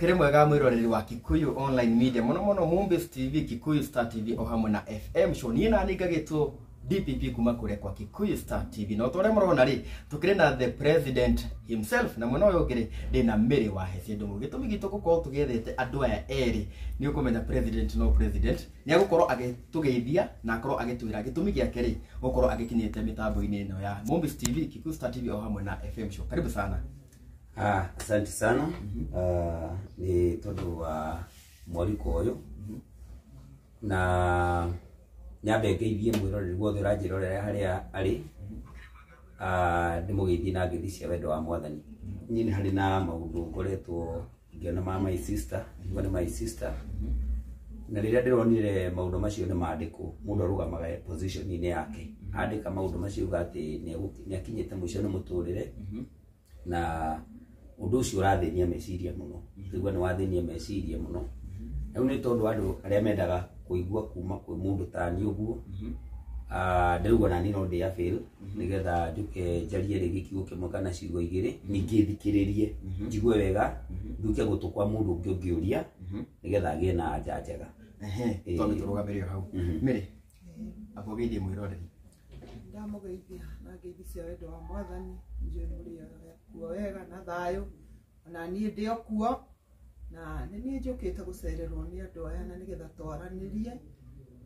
Kire mwega mwiroreri wa Kikuyu Online Media muno muno Mumbis TV, Kikuyu Star TV o hamwe na FM show. Niĩ na ningagĩtwo DPP kuma kũrĩa kwa Kikuyu Star TV. Na ũrĩa mũrona rĩ, tukĩrĩ na the president himself, na mwena ũyũ ũngĩ rĩ, ndĩna Mary wa Heci Ndung'u. Gĩtũmi gitũ gũkorwo tũgĩethete andũ aya erĩ nĩ ũkũmenya president no president nĩ agũkorwo agĩtũgeithia na akorwo agĩtwĩra gĩtũmi gĩake rĩ gũkorwo agĩkinyĩte mĩtambo-inĩ ĩno ya Mumbis TV, Kikuyu Star TV o hamwe na FM show. Karibu sana. Ah, asante sana. Ah, nĩ tondũ wa mwaliko ũyũ na nyambe ngeithie mwĩroreri wothe ũranjĩrorera harĩa arĩ. Ah, ndĩmũgeithie na ngeithi cia wendo wa Mwathani. Niĩ nĩ harĩ na maũndũ ngoretwo ngĩona ma my sister, ngiuga nĩ my sister, na rĩrĩa ndĩronire maũndũ macio nĩ mandĩkwo, mũndũ arũgamaga position-inĩ yake, andĩka maũndũ macio uga atĩ nĩ akinyĩte mũico nĩ mũtũrĩre, na ũndũ ũcio ũrathĩnia meciria mũno, ngaigua nĩ wathĩnia meciria mũno. Rĩu nĩ tondũ andũ arĩa mendaga kũigua kuma kwĩ mũndũ ta niĩ ũguo, ndĩraigua nani no ndĩ avail nĩgetha njũke njarie rĩngĩ kiugo kĩmwe kana ciugo igĩrĩ, ningĩ thikĩrĩrie njigue wega, nduke gũtũ kwa mũndũ ũngĩ ũngĩũria nĩgetha agĩe na anja njega. Ehe, twambe tũrũgamĩre o hau. Mary, amba ũgeithie mwĩroreri. Ndamũgeithia na ngeithi cia wendo wa Mwathani, njũĩ mũrĩ kuo wega na thayũ, ona niĩ ndĩ o kuo, na nĩ niĩ njũkĩte gũcererwo nĩ andũ aya na nĩgetha twaranĩrie,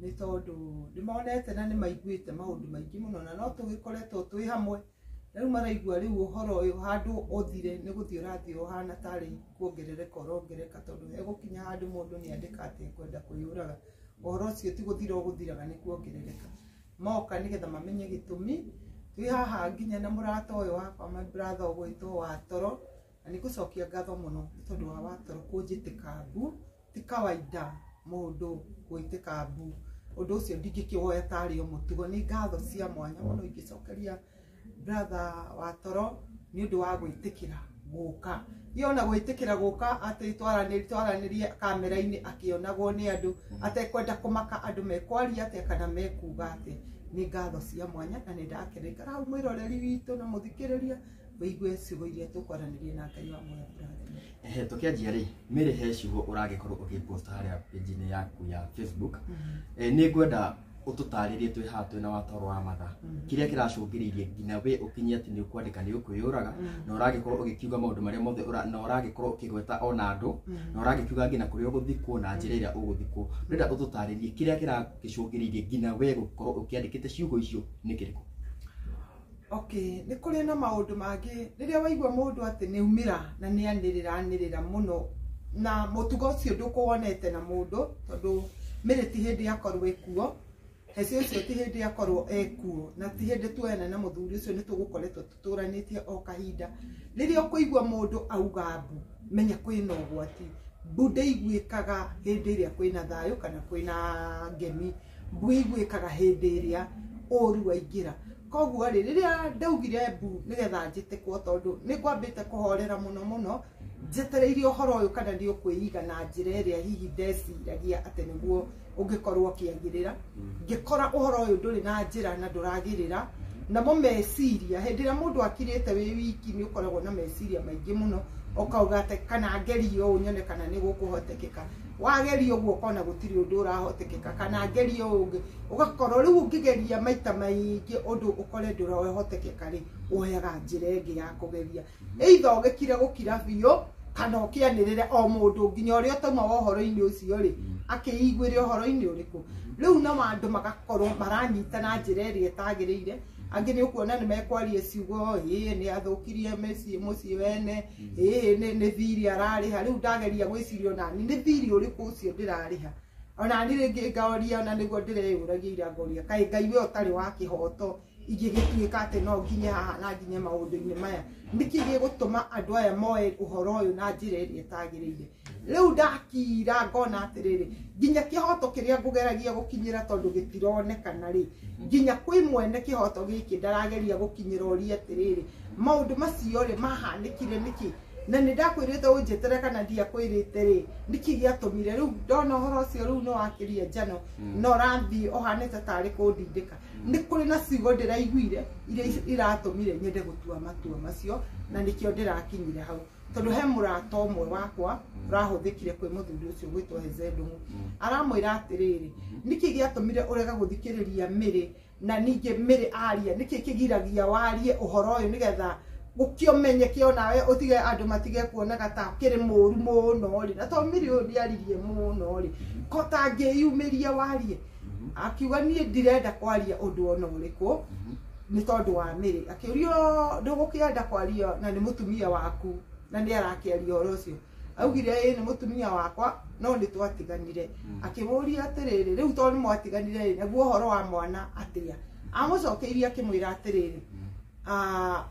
nĩ tondũ nĩmonete na nĩmaiguĩte maũndũ maingĩ mũno, na no tũgĩkoretwo twĩ hamwe. Rĩu maraigua rĩu ũhoro ũyũ handũ ũthire nĩ gũthiĩ ũrathiĩ ũhana tarĩ kuongerereka ũrongerereka, tondũ hegũkinya handũ mũndũ nĩ andĩka atĩ ekwenda kwĩyũraga. Ũhoro ũcio ti gũthira ũgũthiraga, nĩ kuongerereka. Moka nĩgetha mamenye gĩtũmi. Twĩ haha nginya na mũrata ũyũ wakwa, my brother ũgwĩtwo Watoro, na nĩ ngũcokia ngatho mũno nĩ tondũ wa Watoro kũnjĩtĩka mbu. Ti kawaida mũndũ gwĩtĩka mbu, ũndũ ũcio ndingĩkĩwoya tarĩ o mũtugo. Nĩ ngatho cia mwanya mũno ingĩcokeria brother Watoro nĩ ũndũ wa gwĩtĩkĩra gũka. Iyo ona gwĩtĩkĩra gũka atĩ twaranĩrie kamera-inĩ akĩonagwo nĩ andũ, atekwenda kũmaka andũ mekwaria atĩa kana mekuga atĩa. Nĩ ngatho cia mwanya na nĩ ndakeneka. Hau mwĩroreri witũ na mũthikĩrĩria wĩigue ciugo iria tũkwaranĩria na Ngai wa muoyo kũrathime. Ehe, tũkĩanjia rĩ, Mary, he ciugo ũragĩkorwo ũgĩpost harĩa page-inĩ yaku ya Facebook. Nĩ ngwenda ũtũtarĩrie twĩ haha twĩna Watoro wa Matha kĩrĩa kĩracũngĩrĩirie nginya we ũkinye atĩ nĩ ũkwandĩka nĩ ũkwĩyũraga, na ũragĩkorwo ũgĩkiuga maũndũ marĩa mothe, na ũragĩkorwo ũkĩgweta ona andũ, na ũragĩkiuga nginya kũrĩa ũgũthikwo na njĩra ĩrĩa ũgũthikwo. Ndĩrenda ũtũtarĩrie kĩrĩa kĩragĩcũngĩrĩirie nginya we gũkorwo ũkĩandĩkĩte ciugo icio nĩ kĩrĩkũ? Okay, nĩ kũrĩ na maũndũ mangĩ rĩrĩa waigua mũndũ atĩ nĩ umĩra na nĩ anĩrĩra anĩrĩra mũno, na mũtugo ũcio ndũkũwonete na mũndũ, tondũ Mary ti hĩndĩ akorwo ĩkuo, Heci ũcio ti hĩndĩ akorwo ekuo, na ti hĩndĩ tuoyana na mũthuri ũcio, nĩ tũgũkoretwo tũtũranĩtie o kahinda. Rĩrĩa ũkũigua mũndũ auga mbu, menya kwĩna ũgwati. Mbu ndĩiguĩkaga hĩndĩ ĩrĩa kwĩna thayũ kana kwĩna ngemi, mbu ĩiguĩkaga hĩndĩ ĩrĩa ũru waingĩra. Koguo rĩ, rĩrĩa ndaugire mbu nĩgetha njĩtĩkwo, tondũ nĩ ngwambĩte kũhorera mũno mũno njetereire ũhoro ũyũ kana nĩ ũkwĩiga na njĩra ĩrĩa hihi ndeciragia atĩ nĩguo ũngĩkorwo ũkĩagĩrĩra. Ngĩkora ũhoro ũyũ ndũrĩ na njĩra na ndũragĩrĩra. Namo meciria, hĩndĩ ĩrĩa mũndũ akirĩte wĩ wiki nĩ ũkoragwo na meciria maingĩ mũno, ũkauga atĩ kana ngerie ũũ nyone kana nĩ gũkũhotekeka. Wageria ũguo ũkona gũtirĩ ũndũ ũrahotekeka, kana ngerie ũũ ũngĩ, ũgakorwo rĩu ũngĩgeria maita maingĩ ũndũ ũkore ndũrahotekeka rĩ, woyaga njĩra ĩngĩ ya kũgeria. Either ũgĩkire gũkira biũ kana ũkĩanĩrĩre o mũndũ nginya ũrĩa ũtauma wa ũhoro-inĩ ũcio rĩ, akĩiguĩre ũhoro-inĩ ũrĩkũ. Rĩu nao andũ magakorwo maranyita na njĩra ĩrĩa ĩtagĩrĩire. Angĩ nĩ ũkuona nĩ mekwaria ciugo, ĩĩ nĩ athũkirie mũciĩ wene, ĩĩ nĩ thirĩ ararĩha. Rĩu ndageria gwĩciria onani nĩ thirĩ ũrĩkũ ũcio ndĩrarĩha. Onani rĩngĩ ngaoria, ona nĩguo ndĩreyũragia ira ngoria, kaĩ Ngai we ũtarĩ wa kĩhoto ingĩgĩtuĩka atĩ no nginye haha na nginye maũndũ-inĩ maya, nĩkĩ gĩgũtũma andũ aya moe ũhoro ũyũ na njĩra ĩrĩa ĩtagĩrĩire? Rĩu ndakira ngona atĩrĩrĩ, nginya kĩhoto kĩrĩa ngũgeragia gũkinyĩra tondũ gĩtironekana rĩ, nginya kwĩ mwene kĩhoto gĩkĩ ndarageria gũkinyĩra ũria atĩrĩrĩ, maũndũ macio rĩ mahanĩkire nĩkĩ? Na nĩ ndakwĩrĩte ũnjĩtere kana ndiakwĩrĩte rĩ, nĩkĩ gĩatũmire? Rĩu ndona ũhoro ũcio rĩu nĩ wakĩria njano, na ũrathiĩ ũhanĩte tarĩ kũndindĩka. Nĩ kũrĩ na ciugo ndĩraiguire iria iratũmire nyende gũtua matua macio, na nĩkĩo ndĩrakinyire hau. Tondũ he mũrata ũmwe wakwa ũrahũthĩkire kwĩ mũthuri ũcio gwĩtwo Heze Ndung'u. Aramwĩra atĩrĩrĩ, nĩkĩ gĩatũmire ũrega gũthikĩrĩria Mary na ningĩ Mary aria, nĩkĩ kĩgiragia warie ũhoro ũyũ nĩgetha gũkĩomenyeke onawe ũtige andũ matige kuonaga ta kĩrĩ mũru mũno rĩ, na to Mary ũyũ nĩaririe mũno rĩ, ko tangĩyumĩria warie. Akiuga niĩ ndirenda kwaria ũndũ ona ũrĩkũ nĩ tondũ wa Mary. Akĩũrio ndũgũkĩenda kwaria na nĩ mũtumia waku na nĩ arakĩaria ũhoro ũcio. Augire ĩ nĩ mũtumia wakwa no nĩ twatiganire. Akĩmũria atĩrĩrĩ, rĩu tondũ nĩ mwatiganire rĩ, naguo ũhoro wa mwana atĩa? Amũcokeirie akĩmwĩra atĩrĩrĩ,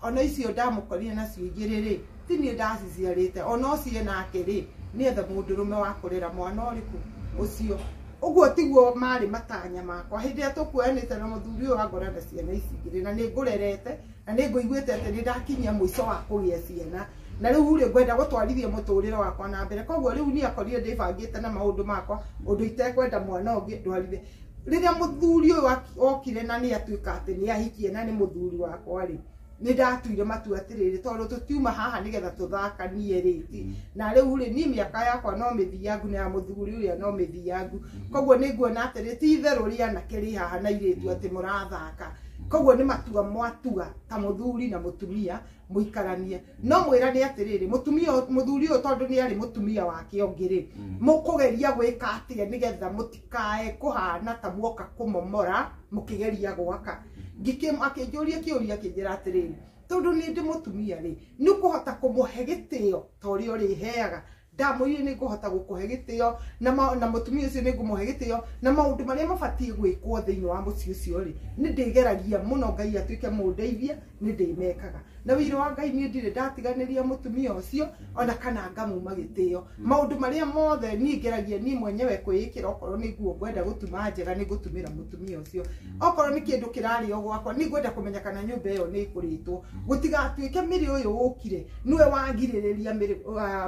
ona icio ndamũkorire nacio igĩrĩ rĩ, ti niĩ ndaciciarĩte, ona ũcio nake rĩ, nĩethe mũndũrũme wa kũrera mwana ũrĩkũ ũcio. Ũguo tiguo marĩ matanya makwa. Hĩndĩ ĩrĩa tũkuoyanĩte na mũthuri ũyũ angora na ciana ici igĩrĩ, na nĩ ngũrerete, na nĩ ngũiguĩte atĩ nĩ ndakinyia mũico wa kũgĩa ciana, na rĩu rĩ ngwenda gũtwarithia mũtũrĩre wakwa na mbere. Koguo rĩu niĩ akorire ndĩbangĩte na maũndũ makwa ũndũ itekwenda mwana ũngĩ ndwarire. Rĩrĩa mũthuri ũyũ okire na nĩ atuĩka atĩ nĩ ahikie na nĩ mũthuri wakwa rĩ, nĩ ndatuire matua atĩrĩrĩ, tondũ tũtiuma haha nĩgetha tũthakanie rĩ, na rĩu rĩ niĩ mĩaka yakwa no mĩthiangu na ya mũthuri ũrĩa no mĩthiangu, koguo nĩ nguona atĩrĩ ti itherũ rĩa anake rĩ haha na airĩtu atĩ mũrathaka. Koguo nĩ matua mwatua ta mũthuri na mũtumia mũikaranie. No mwĩrane atĩrĩrĩ, mũtumia mũthuri ũyũ tondũ nĩ arĩ mũtumia wake ũngĩ rĩ, mũkũgeria gwĩka atĩa nĩgetha mũtikae kũhana ta muoka kũmomora mũkĩgeria gwaka. Akĩnjũria kĩũria akĩnjĩra atĩrĩrĩ, tondũ nĩ ndĩ mũtumia rĩ, nĩ ũkũhota kũmũhe gĩtĩo ta ũrĩa ũrĩheaga. Ndamwĩrire nĩ ngũhota gũkũhe gĩtĩo na mũtumia ũcio nĩ ngũmũhe gĩtĩo, na maũndũ marĩa mabatiĩ gwĩkwo thĩinĩ wa mũciĩ ũcio rĩ, nĩ ndĩgeragia mũno Ngai atuĩke mũndeithia, nĩ ndĩmekaga. Na wĩira wa Ngai niĩ ndirĩ ndatiganĩria mũtumia ũcio ona kana ngamuma gĩtĩo. Maũndũ marĩa mothe niĩ ngeragia niĩ mwenyewe kwĩĩkĩra, okorwo nĩ nguo ngwenda gũtuma njega nĩ ngũtumĩra mũtumia ũcio, okorwo nĩ kĩndũ kĩrarĩo gwakwa nĩ ngwenda kũmenya kana nyũmba ĩyo nĩ ĩkũrĩtwo, gũtigatuĩke Mary ũyũ ũkire nĩwe wagirĩrĩria Mary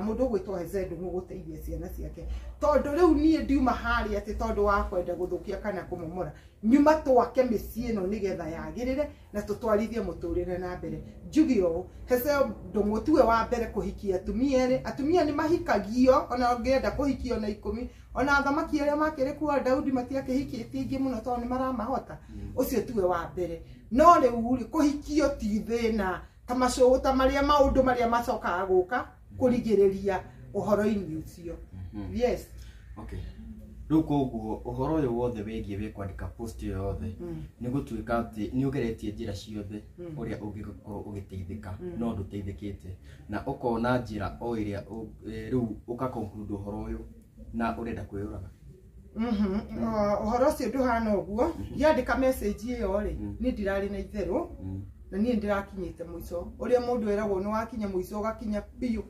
mũndũ ũgwĩtwo Heze Ndung'u gũteithia ciana ciake. Tondũ rĩu niĩ ndiuma harĩa atĩ tondũ wa kwenda gũthũkia kana kũmomora, nyuma twake mĩciĩ ĩno nĩgetha yagĩrĩre na tũtwarithie mũtũrĩre na mbere. Njuge ũũ, Heze Ndung'u tiwe wa mbere kũhikia atumia erĩ. Atumia nĩ mahikagio ona ũngĩenda kũhikio na 10, ona athamaki arĩa makĩrĩ kuo a Daudi matiakĩhikĩtie aingĩ mũno tondũ nĩ maramahota. Ũcio tiwe wa mbere. No rĩu rĩ, kũhikio ti thĩna ta macũũ ta marĩa maũndũ marĩa macokaga gũka kũrigĩrĩria ũhoro-inĩ ũcio. Yes. Okay. Rĩu koguo ũhoro ũyũ wothe wĩgiĩ wĩ kwandĩka post ĩyo yothe nĩ gũtuĩka atĩ nĩ ũgeretie njĩra ciothe ũrĩa ũngĩkorwo ũgĩteithĩka no ndũteithĩkĩte, na ũkona njĩra o ĩrĩa rĩu ũka conclude ũhoro ũyũ na ũrenda kwĩyũraga. Ũhoro ũcio ndũhana ũguo. Ngĩandĩka message ĩyo rĩ, niĩ ndirarĩ na itherũ na niĩ ndĩrakinyĩte mũico. Ũrĩa mũndũ eragwo nĩ wakinya mũico ũgakinya biũ,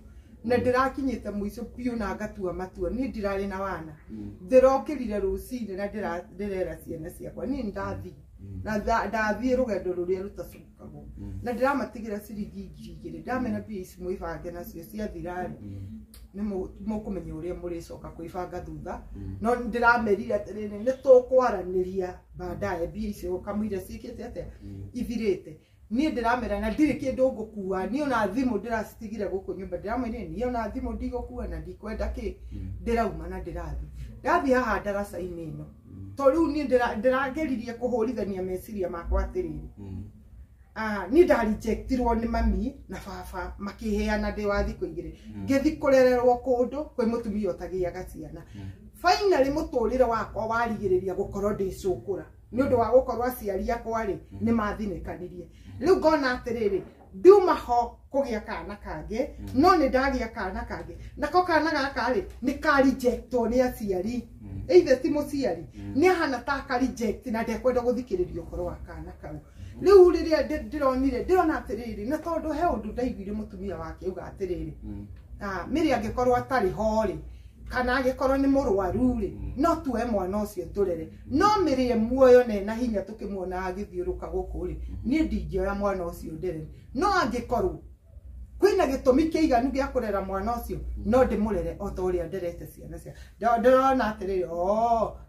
na ndĩrakinyĩte mũico biũ na ngatua matua. Niĩ ndirarĩ na wana, ndĩrokĩrire rũcinĩ na ndĩrera ciana ciakwa niĩ ndathiĩ na ndathiĩ rũgendo rũrĩa rũtacukagwo, na ndĩramatigĩra ciringi 2,000. Ndamera mbia ici mwĩbange nacio ciathira rĩ, nĩ mũkũmenya ũrĩa mũrĩcoka kwĩbanga thutha. No ndĩramerire atĩrĩrĩ, nĩ tũkwaranĩria baadaye, mbia icio kamũira ciĩkĩte atĩa ithirĩte. Niĩ ndĩramera na ndirĩ kĩndũ ngũkua, niĩ ona thimũ ndĩracitigire gũkũ nyũmba, ndĩramwĩrire niĩ ona thimũ ndigũkua na ndikwenda kĩ, ndĩrauma na ndĩrathiĩ. Ndathiĩ haha ndaraca-inĩ ĩno, to rĩu niĩ ndĩrageririe kũhũrithania meciria makwa atĩrĩrĩ, niĩ ndarejectirwo nĩ mami na baba makĩheana ndĩ wa thikũ 2, ngĩthiĩ kũrererwo kũndũ kwĩ mũtumia ũtagĩaga ciana. Finally mũtũrĩre wakwa warigĩrĩria gũkorwo ndĩ cũkũra nĩ ũndũ wa gũkorwo aciari akwa rĩ nĩ mathinĩkanirie. Rĩu ngona atĩrĩrĩ, ndiuma ho kũgĩa kana kangĩ, no nĩ ndagĩa kana kangĩ, nako kana gaka rĩ nĩ ka rejectwo nĩ aciari, either ti mũciari nĩ ahana ta ka reject na ndekwenda gũthikĩrĩria ũhoro wa kana kau. Rĩu rĩrĩa ndĩronire ndĩrona atĩrĩrĩ, na tondũ he ũndũ ndaiguire mũtumia wake auga atĩrĩrĩ, Mary angĩkorwo atarĩ ho rĩ, kana angĩkorwo nĩ mũrwaru rĩ, no tuoe mwana ũcio tũrere. No Mary e muoyo na ena hinya tũkĩmuona agĩthiũrũka gũkũ rĩ, niĩ ndingĩoya mwana ũcio nderere. No angĩkorwo kwĩna gĩtũmi kĩiganu gĩa kũrera mwana ũcio, no ndĩmũrere o ta ũrĩa nderete ciana cia. Ndĩrona atĩrĩrĩ,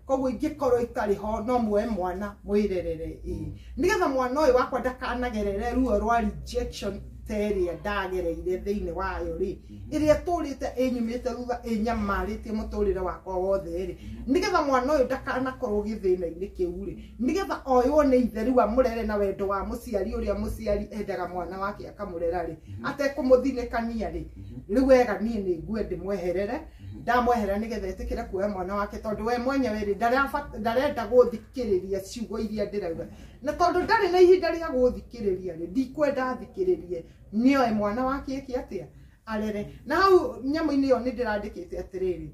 koguo ingĩkorwo itarĩ ho no muoe mwana mwĩrerere, ĩĩ, nĩgetha mwana ũyũ wakwa ndakanagerere ruo rwa rejection ta ĩrĩa ndagereire thĩinĩ wayo rĩ, ĩrĩa tũrĩte ĩnyumĩte thutha ĩnyamarĩtie mũtũrĩre wakwa wothe rĩ, nĩgetha mwana ũyũ ndakanakorwo gĩthĩna-inĩ kĩu rĩ, nĩgetha oywo nĩ ithe rĩu amũrere na wendo wa mũciari ũrĩa mũciari endaga mwana wake akamũrera rĩ, atekũmũthinĩkania rĩ, rĩu wega niĩ nĩ ngue ndĩmweherere, ndamweherera nĩgetha etĩkĩre kuoya mwana wake, tondũ we mwenyewe rĩ ndarenda gũthikĩrĩria ciugo iria ndĩrauga, na tondũ ndarĩ na ihinda rĩa gũthikĩrĩria rĩ, ndikwenda athikĩrĩrie, nĩoe mwana wake eke atĩa, arere. Na hau nyamũ-inĩ ĩyo nĩ ndĩrandĩkĩte atĩrĩrĩ,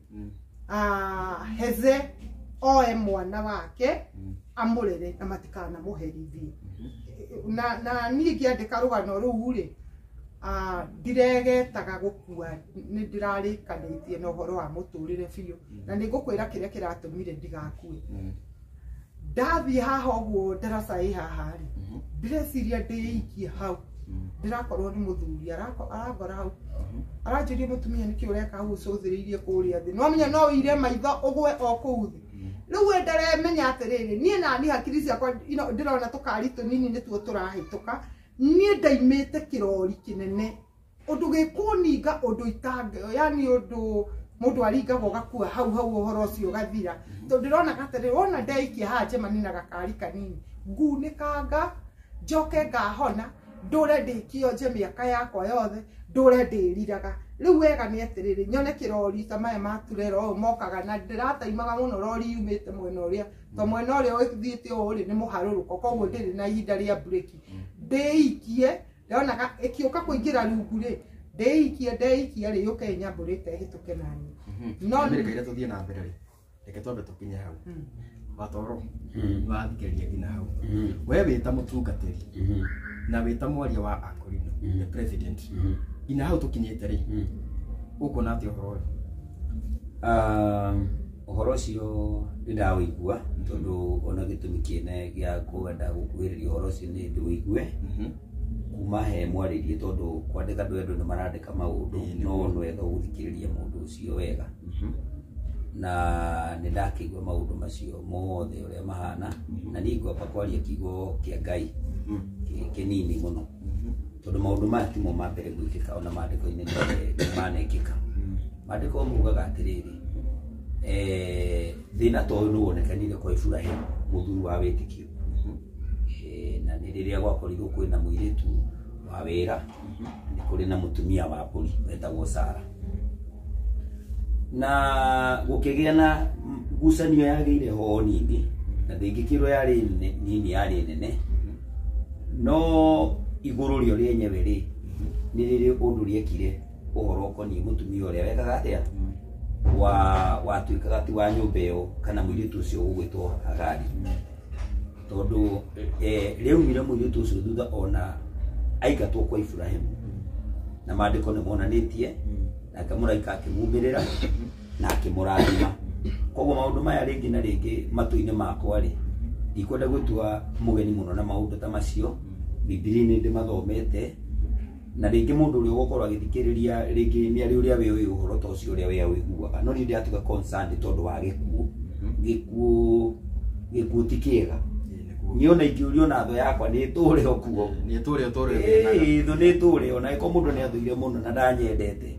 Heze oe mwana wake amũrere na matikanamũherithie. Na niĩ ngĩandĩka rũgano rũu rĩ, ndiregetaga gũkua, nĩ ndĩrarĩkanĩtie na ũhoro wa mũtũrĩre biũ, na nĩ ngũkwĩra kĩrĩa kĩratũmire ndigakue. Ndathiĩ haha ũguo ndaraca ĩ haha rĩ, ndĩreciria ndĩikie hau, ndĩrakorwo nĩ mũthuri arangora hau, aranjĩria mũtumia nĩkĩ ũreka hau ũcũthĩrĩirie kũrĩa thĩ, no menya no ũire maitho ũgwe o kũu thĩ. Rĩu we ndaremenya atĩrĩrĩ, niĩ nani hakiri ciakwa ndĩrona tũkari tũnini nĩtuo tũrahĩtũka, niĩ ndaimĩte kĩrori kĩnene, ũndũ gĩkũninga ũndũ itange, yani ũndũ mũndũ aringaga ũgakua hau hau ũhoro ũcio ũgathira. Tondũ ndĩrona atĩrĩrĩ, wona ndeikia haha njemanie na gakari kanini, ngunĩkanga njoke ngahona, ndũre ndĩkĩonje mĩaka yakwa yothe, ndũre ndĩriraga. Rĩu wega nĩ atĩrĩrĩ, nyone kĩrori ta maya ma turera ũũ mokaga, na ndĩrataimaga mũno rori yumĩte mwena ũrĩa, to mwena ũrĩa ũthiĩte ũũ rĩ nĩ mũharũrũko, koguo ndĩrĩ na ihinda rĩa breki, ndĩikie, ndonaga ĩkĩũka kũingĩra rungu rĩ, ndĩikie ndeikia rĩ, yũke ĩnyambũrĩte ĩhĩtũke naniĩ. No reke ira tũthiĩ na mbere rĩ, reke twambe tũkinye hau. Watoro wathikĩrĩria nginya hau. We wĩ ta mũtungatĩri na wĩ ta mwaria wa Akorino, the president, nginya hau tũkinyĩte rĩ, ũkuona atĩa ũhoro ũyũ? Ũhoro ũcio nĩ ndawĩigua, tondũ ona gĩtũmi kĩene gĩa kwenda gũkuhĩrĩria ũhoro ũcio nĩ ndĩwĩigue kuma he mwarĩrie, tondũ kwandĩka andũ andũ nĩ marandĩka maũndũ, no nĩ wega gũthikĩrĩria mũndũ ũcio wega. Na nĩ ndakĩigua maũndũ macio mothe ũrĩa mahana, na niĩ ngwamba kwaria kiugo kĩa Ngai kĩnini mũno, tondũ maũndũ maya timo ma mbere gwĩkĩka, ona maandĩko-inĩ nĩ manekĩka. Maandĩko maugaga atĩrĩrĩ, thĩna ta ũyũ nĩ wonekanire kwa Iburahĩmu, mũthuri wa wĩtĩkio. Na nĩ rĩrĩa gwakorirwo kwĩna mũirĩtu wa wĩra, nĩ kũrĩ na mũtumia wa mbũri wetagwo Sara, na gũkĩgĩa na ngucanio yagĩire ho nini, na ndĩngĩkĩrwo yarĩ nini, yarĩ nene, no igũrũ rĩo rĩenyewe rĩ nĩ rĩrĩ ũndũ rĩekire ũhoro ũkoniĩ mũtumia ũrĩa wekaga atĩa, watuĩkaga ti wa nyũmba ĩyo kana mũirĩtu ũcio ũgwĩtwo Hagari, tondũ rĩaumire mũirĩtu ũcio thutha ona aingatwo kwa Iburahĩmu, na maandĩko nĩ monanĩtie, nake mũraika akĩmumĩrĩra na akĩmũrathima. Koguo maũndũ maya rĩngĩ na rĩngĩ matũ-inĩ makwa rĩ, ndikwenda gwĩtua mũgeni mũno na maũndũ ta macio, Bibilia-inĩ ndĩmathomete, na rĩngĩ mũndũ ũrĩa ũgũkorwo agĩthikĩrĩria rĩngĩ nĩ arĩ ũrĩa we ũĩ ũhoro ta ũcio ũrĩa we awĩiguaga, no niĩ ndĩratuĩka concerned tondũ wa gĩkuũ. Gĩkuũ ti kĩega. Niĩ ona ingĩũrio na thũ yakwa nĩ ĩtũre o kuo. Nĩ ĩtũre ũtũre. Ĩĩ, thũ nĩ ĩtũre, ona ĩkorwo mũndũ nĩ athũire mũno na ndanyendete.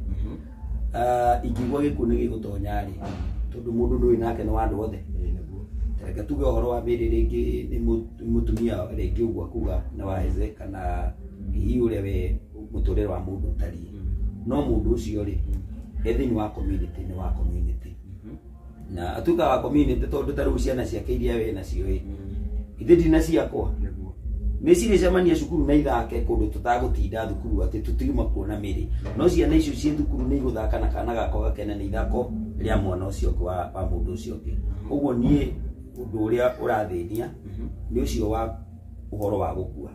Ingĩigua gĩkuũ nĩ gĩgũtonya rĩ, tondũ mũndũ ndũĩ nake nĩ wa andũ othe. Reke tuge ũhoro wa mbere rĩngĩ nĩ mũtumia rĩngĩ ũguo akuga nĩ wa Heze, kana hihi ũrĩa we mũtũrĩre wa mũndũ ũtariĩ. No mũndũ ũcio rĩ, e thĩinĩ wa community, nĩ wa community. Na atuĩkaga wa community tondũ ta rĩu ciana ciake iria we nacio ĩ, ithe ndina ciakwa nĩ cirĩcemania cukuru na ithake kũndũ tũtagũtinda thukuru atĩ tũtiuma kuona mĩrĩ, no ciana icio ciĩ thukuru nĩ igũthaka na kana gakwa gakene nĩ ithako rĩa mwana ũcio ũngĩ wa mũndũ ũcio ũngĩ. Ũguo niĩ ũndũ ũrĩa ũrathĩnia nĩ ũcio wa ũhoro wa gũkua,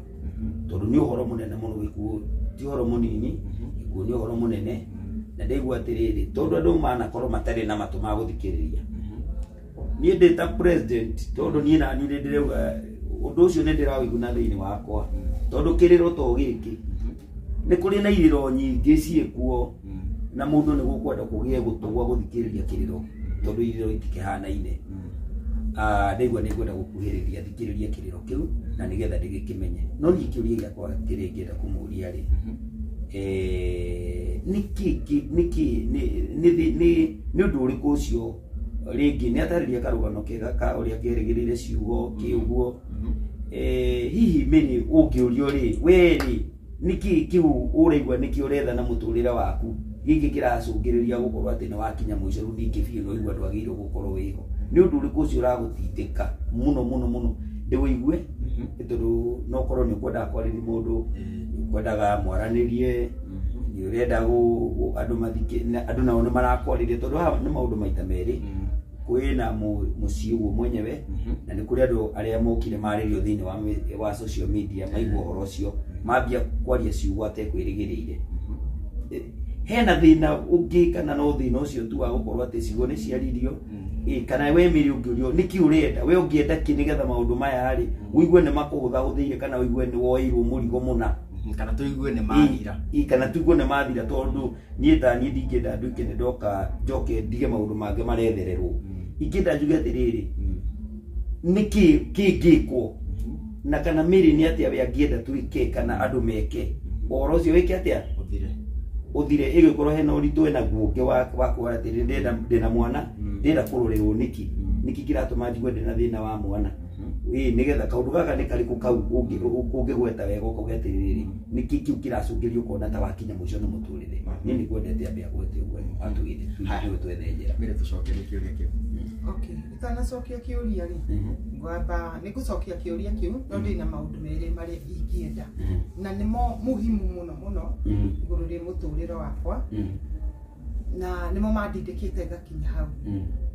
tondũ nĩ ũhoro mũnene mũno gĩkuũ, ti ũhoro mũnini, gĩkuũ nĩ ũhoro mũnene. Na ndaigua atĩrĩrĩ, tondũ andũ manakorwo matarĩ na matũ ma gũthikĩrĩria, niĩ ndĩ ta president, tondũ niĩ naniĩ nĩ ndĩrauga ũndũ ũcio nĩ ndĩrawĩigua na thĩinĩ wakwa, tondũ kĩrĩro to gĩkĩ, nĩ kũrĩ na irĩro nyingĩ ciĩkuo, na mũndũ nĩ gũkwenda kũgĩe gũtũ gwa gũthikĩrĩria kĩrĩro, tondũ irĩro itikĩhanaine. Ndaigua nĩ ngwenda gũkuhĩrĩria thikĩrĩria kĩrĩro kĩu na nĩgetha ndĩgĩkĩmenye. No niĩ kĩũria gĩakwa kĩrĩa ingĩenda kũmũria rĩ, Nĩkĩ nĩ ũndũ ũrĩkũ ũcio rĩngĩ nĩ atarĩria karũgano kega ka ũrĩa angĩerĩgĩrĩire ciugo kĩ ũguo. Hihi Mary ũngĩũrio rĩ we rĩ nĩkĩ kĩu ũraigua nĩkĩ ũretha na mũtũrĩre waku gĩkĩ kĩracũngĩrĩria gũkorwo atĩ nĩ wakinya mũico rĩu ningĩ biũ nĩ waigua ndwagĩrĩirwo gũkorwo wĩho nĩ ũndũ ũrĩkũ ũcio ũragũtindĩka mũno mũno mũno ndĩwĩigue tondũ no korwo nĩ ũkwendaga kwarĩria mũndũ nĩ ũkwendaga mwaranĩrie nĩ ũrenda andũ mathike andũ nao nĩ marakwarĩria tondũ haha nĩ maũndũ maita merĩ kwĩna mũciĩ ũguo mwenyewe na nĩ kũrĩ andũ arĩa mokire marĩrio thĩinĩ wa social media maigua ũhoro ũcio mambia kwaria ciugo atekwĩrĩgĩrĩire. Hena thĩna ũngĩ kana no thĩna ũcio tu wa gũkorwo atĩ ciugo nĩ ciaririo kana we Mary ũngĩũrio nĩkĩ ũrenda we ũngĩenda kĩ nĩgetha maũndũ maya rĩ ũigue nĩ makũhũthahũthĩire kana ũigue nĩ woeirwo mũrigo mũna kana tuigue nĩ mathira kana tuigue nĩ mathira tondũ niĩ ta niĩ ndingĩenda nduĩke nĩ ndoka njoke ndige maũndũ mangĩ marethererwo ingĩenda njuge atĩrĩrĩ nĩkĩ kĩngĩkwo na kana Mary nĩ atĩa we angĩenda twĩke kana andũ meke ũhoro ũcio wĩke atĩa ũthire ĩgĩkorwo hena ũritũ wĩna guo ũngĩ wa kuga atĩrĩ ndĩna mwana ndĩrenda kũrorerwo nĩkĩ nĩkĩ kĩratũma njigue ndĩna thĩna wa mwana nĩgetha kaũndũ gaka nĩ karĩkũ kau ũngĩgweta wega ũkauga atĩrĩrĩ nĩkĩ kĩu kĩracũngĩrĩria ũkona ta wakinya mũico na mũtũrĩre niĩ nĩngwendete ambe agwete ũguo atwĩre nĩguo twethe njĩra. Mary tũcokerie kĩũria kĩu. Okay, itanacokia kĩũria rĩ ngwamba nĩ ngũcokia kĩũria kĩu no ndĩna maũndũ merĩ marĩa ingĩenda na nĩmo muhimu mũno mũno igũrũ rĩ mũtũrĩre wakwa na nĩmo mandindĩkĩte ngakinya hau.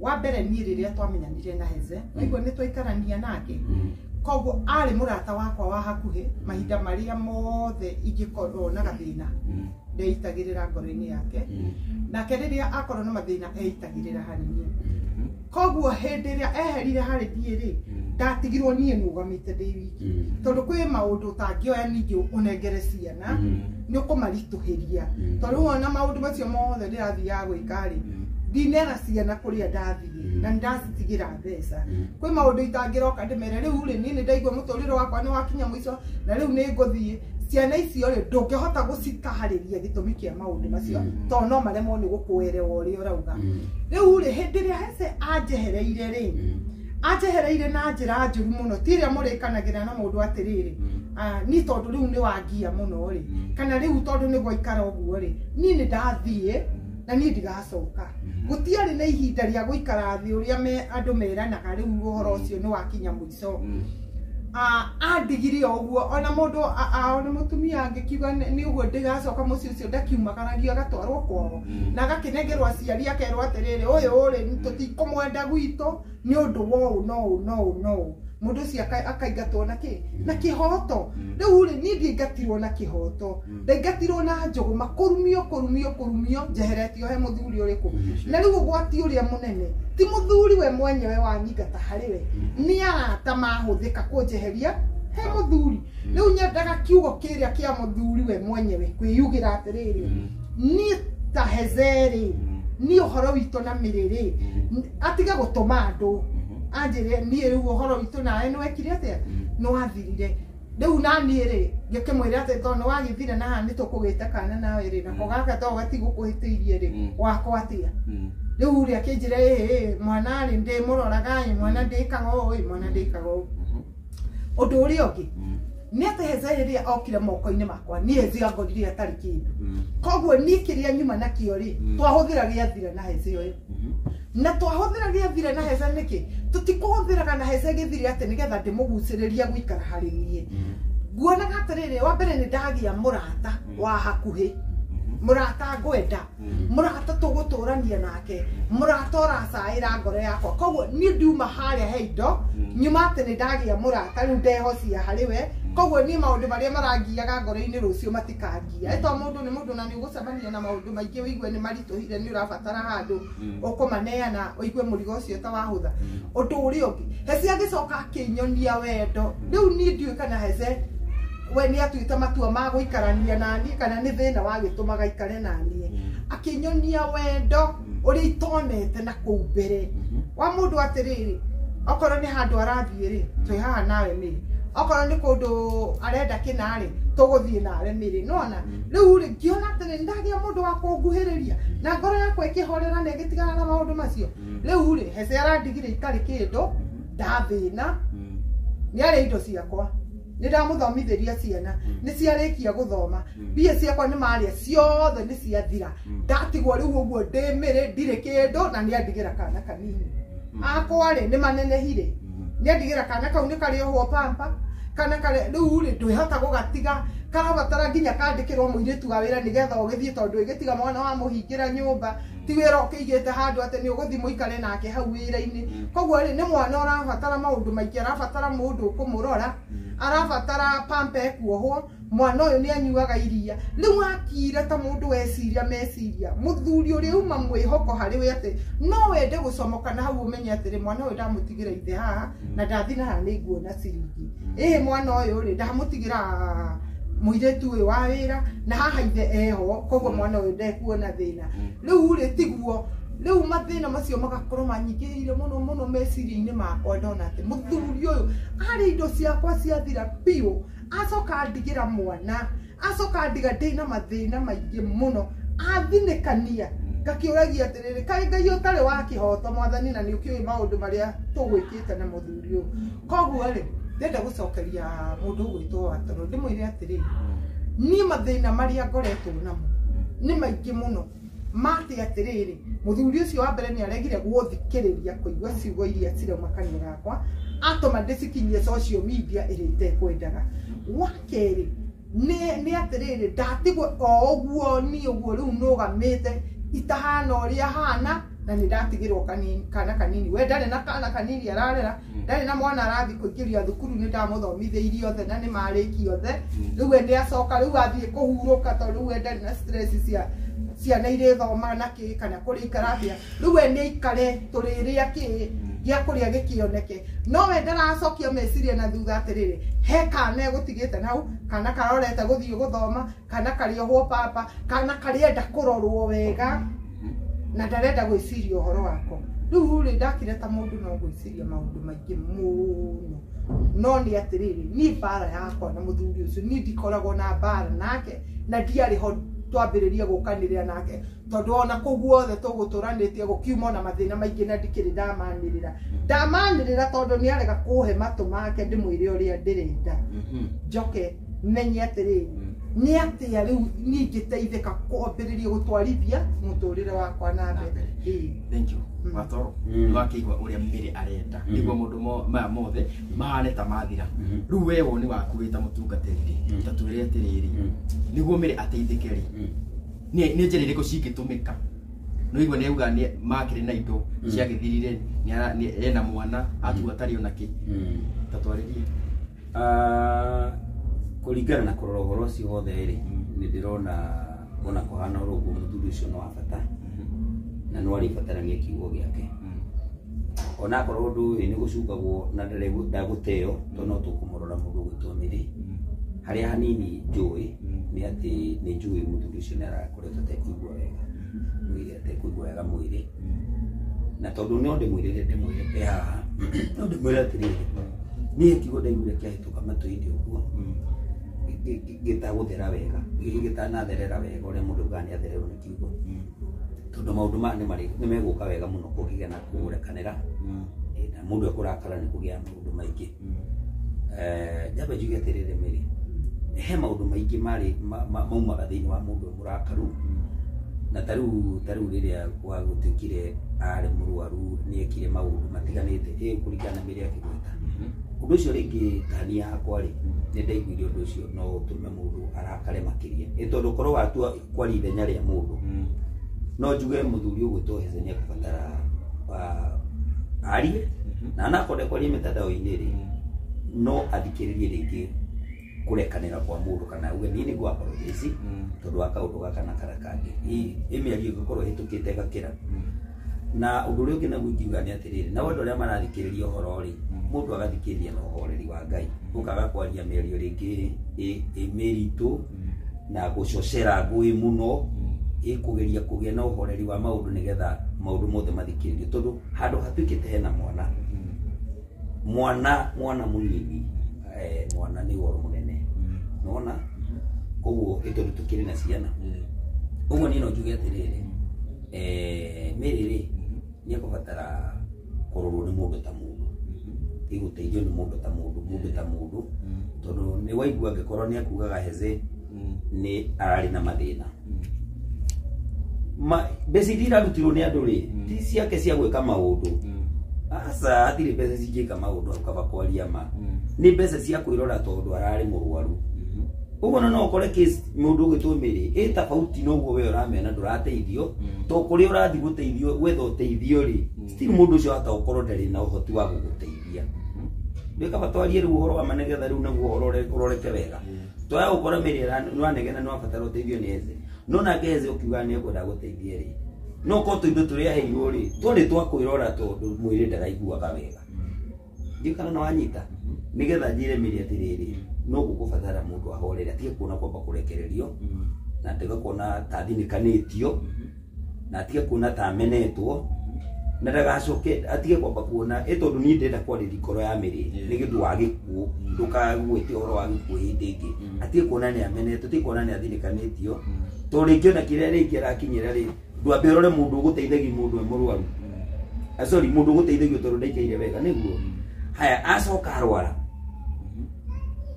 Wa mbere niĩ rĩrĩa twamenyanire na Heze waigua nĩ twaikarania nake koguo arĩ mũrata wakwa wa hakuhĩ mahinda marĩa mothe ingĩkorwo na gathĩna ndeitagĩrĩra ngoro-inĩ yake nake rĩrĩa akorwo na mathĩna eitagĩrĩra harĩ niĩ koguo hĩndĩ ĩrĩa eherire harĩ niĩ rĩ ndatigirwo niĩ nũgamĩte ndĩ wiki tondũ kwĩ maũndũ ũtangĩoya ningĩ ũnengere ciana nĩ ũkũmaritũhĩria tondũ wona maũndũ macio mothe ndĩrathiaga gwĩka rĩ ndinera ciana kũrĩa ndathiĩ na nĩndacitigĩra mbeca kwĩ maũndũ itangĩroka ndĩmere rĩu rĩ niĩ nĩndaigua mũtũrĩre wakwa nĩ wakinya mũico na rĩu nĩ ngũthiĩ ciana icio rĩ ndũngĩhota gũcitaharĩria gĩtũmi kĩa maũndũ macio tondũ no maremwo nĩ gũkũerewa ũrĩa ũrauga. Rĩu rĩ hĩndĩ ĩrĩa Heze anjehereire rĩ anjehereire na njĩra njũru mũno ti ĩrĩa mũrĩkanagĩra na mũndũ atĩrĩrĩ niĩ tondũ rĩu nĩ wangia mũno rĩ kana rĩu tondũ nĩ gwaikara ũguo rĩ niĩ nĩ ndathiĩ na niĩ ndigacoka. Gũtiarĩ na ihinda rĩa gũikara thĩ ũrĩa andũ meranaga rĩu ũhoro ũcio nĩ wakinya mũico. Andigire o ũguo ona mũndũ ona mũtumia angĩkiuga nĩ ũguo ndigacoka mũciĩ ũcio ndakiumagaragio agatwarwo kwao na agakĩnengerwo aciari akerwo atĩrĩrĩ ũyũ rĩ tũtikũmwenda gwitũ nĩ ũndũ wa ũũ no ũũ no ũũ no ũũ mũndũ ũcio akaingatwo na kĩ na kĩhoto. Rĩu rĩ niĩ ndiaingatirwo na kĩhoto ndaingatirwo na njũgũma kũrumio kũrumio kũrumio njeheretio he mũthuri ũrĩkũ na rĩu ũgwati ũrĩa mũnene ti mũthuri we mwenyewe wanyingata harĩ we nĩ arata mahũthĩka kũnjeheria he mũthuri. Rĩu nyendaga kiugo kĩrĩa kĩa mũthuri we mwenyewe kwĩyugĩra atĩrĩrĩ niĩ ta Heze rĩ niĩ ũhoro witũ na Mary rĩ atige gũtũma andũ anjĩre niĩ rĩu ũhoro witũ nawe nĩ wekire atĩa nĩ wathirire. Rĩu na niĩ rĩ ngĩkĩmwĩra atĩ tondũ nĩ wagĩthire na haha nĩ tũkũgĩte kana nawe rĩ nako gaka to gatigũkũhĩtĩirie rĩ wakwa atĩa. Rĩu rĩ akĩnjĩra ĩĩ mwana rĩ ndĩmũroraga ĩ mwana ndĩkaga ũũ ĩ mwana ndĩkaga ũũ. Ũndũ ũrĩa ũngĩ nĩ atĩ Heze rĩrĩa okire moko-inĩ makwa niĩ Heze angorire atarĩ kĩndũ koguo niĩ kĩrĩa nyuma nakĩo rĩ twahũthĩra gĩathira na Heze ũyũ na twahũthĩra gĩathira na Heze nĩkĩ tũtikũhũthĩraga na Heze gĩthire atĩ nĩgetha ndĩmũgucĩrĩrie gũikara harĩ niĩ nguonaga atĩrĩrĩ wa mbere nĩ ndagĩa mũrata wa hakuhĩ mũrata ngwenda mũrata tũgũtũrania nake mũrata ũracaĩra ngoro yakwa koguo niĩ ndiuma harĩa he indo nyuma atĩ nĩ ndagĩa mũrata rĩu ndehocia harĩ we koguo niĩ maũndũ marĩa marangiaga ngoro-inĩ rũciũ matikangia ĩto mũndũ nĩ mũndũ na nĩ ũgũcemania na maũndũ maingĩ ũigue nĩ maritũhire nĩ ũrabatara handũ ũkũmaneana ũigue mũrigo ũcio ta wahũtha. Ũndũ ũrĩa ũngĩ Heze agĩcoka akĩnyonia wendo rĩu niĩ ndiũĩ kana Heze we nĩ atuĩte matua ma gũikarania naniĩ kana nĩ thĩna wagĩtũmaga aikare naniĩ akĩnyonia wendo ũrĩa itonete na kũu mbere wa mũndũ atĩrĩrĩ okorwo nĩ handũ arathiĩ rĩ twĩ haha nawe Mary okorwo nĩ kũndũ arenda kĩna rĩ Tũgũthiĩ nawe Mĩrĩ nona rĩu rĩ ngĩona atĩ nĩ ndagĩa mũndũ wa kũnguhĩrĩria na ngoro yakwa ĩkĩhorera na ĩgĩtigana na maũndũ macio. Rĩu rĩ Hece arandigire itarĩ kĩndũ, ndathĩna, nĩ arĩa indo ciakwa nĩ ndamũthomithĩria ciana nĩ ciarĩkia gũthoma, mbia ciakwa nĩ marĩa ciothe nĩ ciathira, ndatigwo rĩu ũguo ndĩ Mĩrĩ ndirĩ kĩndũ na nĩ andigĩra kana kanini akwa rĩ nĩ manenehire, nĩ andigĩra kana kau nĩ karĩohwo pampa kana kare rĩu rĩ ndwĩhota gũgatiga karabatara nginya kandĩkĩrwo mũirĩtu wa wĩra nĩgetha ũgĩthiĩ tondũ ĩgĩtiga mwana wa mũhingĩra nyũmba ti wĩra ũkĩigĩte handũ atĩ nĩ ũgũthiĩ mũikare nake hau wĩra-inĩ. Koguo rĩ nĩ mwana ũrabatara maũndũ maingĩ, arabatara mũndũ ũkũmũrora, arabatara pampa ekuohwo, mwana ũyũ nĩ anyuaga iria. Rĩu akire ta mũndũ weciria meciria mũthuri ũrĩa uma mwĩhoko harĩ we atĩ no wende gũcomoka na hau ũmenye atĩrĩ mwana ũyũ ndamũtigĩra ithe haha na ndathi na haha nĩ nguona ciringi, ĩhĩ mwana ũyũ rĩ ndamũtigĩra mũirĩtu ũyũ wa wĩra na haha ithe eho, koguo mwana ũyũ ndekuona thĩna. Rĩu rĩ tiguo rĩu mathĩna macio magakorwo manyingĩrĩire mũno mũno meciria-inĩ makwa, ndona atĩ mũthuri ũyũ arĩ indo ciakwa ciathira biũ, acoka andigĩra mwana, acoka andiga ndĩna mathĩna maingĩ mũno, athinĩkania ngakĩũragia atĩrĩrĩ kaĩ Ngai ũtarĩ wa kĩhoto mwathani na nĩ ũkĩũĩ maũndũ marĩa tũgwĩkĩte na mũthuri ũyũ. Koguo rĩ ndĩrenda gũcokeria mũndũ ũgwĩtwo Watoro ndĩmwĩre atĩrĩrĩ niĩ mathĩna marĩa ngoretwo namo nĩ maingĩ mũno matĩ atĩrĩrĩ mũthuri ũcio wa mbere nĩ aregire gũthikĩrĩria kũigua ciugo iria cirauma kanua gakwa atũma ndĩcikinyie social media ĩrĩa itekwendaga. Wa kerĩ nĩ atĩrĩrĩ ndatigwo o ũguo niĩ ũguo rĩu nũgamĩte itahana ũrĩa hana na nĩ ndatigĩrwo kana kanini, we ndarĩ na kana kanini ararera, ndarĩ na mwana arathiĩ kũingĩria thukuru nĩ ndamũthomithĩirie othe na nĩ marĩkia othe, rĩu we nĩ acoka rĩu athiĩ kũhurũka tondũ rĩu we ndarĩ na stress cia ciana irĩthoma na kĩ kana kũrĩikara atĩa, rĩu we nĩ aikare tũrĩrĩa kĩ gĩa kũrĩa gĩkĩoneke, no we ndaracokia meciria na thutha atĩrĩrĩ he kana egũtigĩte nau, kana karorete gũthiĩ gũthoma, kana karĩohwo papa, kana karĩenda kũrorwo wega na ndarenda gwĩciria ũhoro wako. Rĩu rĩ ndakire ta mũndũ no gwĩciria maũndũ maingĩ mũno, no nĩ atĩrĩrĩ niĩ mbara yakwa na mũthuri ũcio niĩ ndikoragwo na mbara nake na ndiarĩ ho twambĩrĩrie gũkanĩrĩra nake tondũ ona kũu guothe tũgũtũranĩtie gũkiuma ona mathĩna maingĩ na ndikĩrĩ ndamanĩrĩra, ndamanĩrĩra tondũ nĩ arega kũhe matũ make ndĩmwĩre ũrĩa ndĩrenda, njoke menye atĩrĩrĩ nĩ atĩa rĩu niĩ ingĩteithĩka kwambĩrĩria gũtwarithia mũtũrĩre wakwa na mbere. Thank you Watoro nĩ wakĩigua ũrĩa Mĩrĩ arenda nĩguo maũndũ maya mothe mahane ta mathira. Rĩu we woni waku wĩ ta mũtungatĩri ta twĩre atĩrĩrĩ nĩguo Mĩrĩ ateithĩke rĩ nĩ njĩra irĩkũ cingĩtũmĩka? Nĩ waigua nĩ auga nĩ makĩrĩ na indo ciagĩthirire ena mwana atua atarĩ ona kĩ, ta twarĩrie. Kũringana na kũrora ũhoro ũcio wothe rĩ nĩ ndĩrona ona kũhana ũrĩa ũguo mũthuri ũcio nĩ wa bata na no arĩbatarania kiugo gĩake, ona akorwo ũndũ ũyũ nĩ gũcungagwo na ndagũteo tondũ no tũkũmũrora mũndũ ũgwĩtwo Mĩrĩ harĩa hanini njũĩ nĩ atĩ nĩ njũĩ mũthuri ũcio nĩ arakoretwo atekũigua wega mwĩrĩ, atekũigua wega mwĩrĩ, na tondũ no ndĩmwĩrĩre ndĩmwĩre haha no ndĩmwĩre atĩrĩrĩ niĩ kiugo ndaiguire kĩahĩtũka matũ-inĩ ũguo gĩtagũthera wega gĩtanatherera wega ũrĩa mũndũ augaga nĩ athererwo nĩ kiugo tondũ maũndũ maya nĩ megũka wega mũno kũngĩgĩa na kũrekanĩra na mũndũ ekũrakara nĩ kũgĩa maũndũ maingĩ. Nyambe njuge atĩrĩrĩ Mĩrĩ he maũndũ maingĩ marĩ maumaga thĩinĩ wa mũndũ mũrakaru na tarĩu rĩrĩa gwagũtuĩkire arĩ mũrwaru nĩ ekire maũndũ matiganĩte kũringana na Mĩrĩ akĩgweta ũndũ ũcio rĩngĩ tani yakwa rĩ nĩ ndaiguire ũndũ ũcio no ũtũme mũndũ arakare makĩria ĩ tondũ korwo watua kwaria ithenya rĩa mũndũ no njuge mũthuri ũgwĩtwo Hece nĩ ekũbatara arie na anakorwo ndekwaria mĩtandao-inĩ rĩ no athikĩrĩrie rĩngĩ kũrekanĩra kwa mũndũ kana auge niĩ nĩ ngũ apologize tondũ wa kaũndũ gaka na karĩa kangĩ ĩ mĩario ĩngĩkorwo ĩhĩtũkĩte ĩgakĩra. Na ũndũ ũrĩa ũngĩ naguo ingiuga nĩ atĩrĩrĩ nao andũ arĩa marathikĩrĩria ũhoro rĩ mũndũ agathikĩrĩria na ũhoreri wa Ngai ũkaga kwaria mĩario rĩngĩ ĩ mĩritũ na gũcocera ngũĩ mũno ĩkũgeria kũgĩa na ũhoreri wa maũndũ nĩgetha maũndũ mothe mathikĩrĩrio tondũ handũ hatuĩkĩte hena mwana mwana mwana mũnini mwana nĩ ũhoro mũnene nona Koguo ĩtondũ tũkĩrĩ na ciana. Ũguo niĩ no njuge atĩrĩrĩ, Mary rĩ nĩ ekũbatara kũrorwo nĩ mũndũ ta mũndũ, igũteithio nĩ mũndũ ta mũndũ, mũndũ ta mũndũ, tondũ nĩ waigua angĩkorwo nĩ akugaga Heze nĩ ararĩ na mathĩna. Mbeca iria irarutirwo nĩ andũ rĩ, ti ciake cia gwĩka maũndũ. Aca, hatirĩ mbeca cingĩka maũndũ hau kaba kwaria ma. Nĩ mbeca cia kwĩrora tondũ ararĩ mũrwaru. Ũguo no ũkore case mũndũ ũgĩtwo Mary ĩ tofauti na ũguo we ũramena ndũrateithio, to kũrĩa ũrathiĩ gũteithio gwetha ũteithio rĩ, still mũndũ ũcio hata ũkorwo ndarĩ na ũhoti wa gũgũteithia. Nĩ kaba twarie rĩu ũhoro wa ma nĩgetha rĩu naguo ũhoro ũroreke wega. Twaya gũkora Mary nĩwanegena nĩwabatara ũteithio nĩ Heze, no nake Heze ũkiuga nĩ ekwenda gũteithie rĩ, no korwo tũindo tũrĩa aheirwo rĩ twarĩ twa kwĩrora tondũ mwĩrĩ ndaraiguaga wega. Ndiũĩ kana nĩwanyita. Nĩgetha njĩre Mary atĩrĩrĩ, no gũkũbatara mũndũ ahorere, atige kuona kwamba kũrekererio, na atige kuona ta athinĩkanĩtio, na atige kuona ta amenetwo, na ndagacoke atige kwamba kuona ĩ tondũ niĩ ndĩrenda kwarĩria ngoro ya Mary nĩ ũndũ wa gĩkuũ, ndũkagwĩte ũhoro wa gĩkuũ hĩndĩ ĩngĩ. Atige kuona nĩ amenetwo, atige kuona nĩ athinĩkanĩtio, tondũ rĩngĩ ona kĩrĩa rĩngĩ arakinyĩra rĩ, ndwambe ũrore mũndũ ũgũteithagia mũndũ e mũrwaru. Sorry, mũndũ ũgũteithagio tondũ ndaikaire wega, nĩguo. Haya, acoka arwara.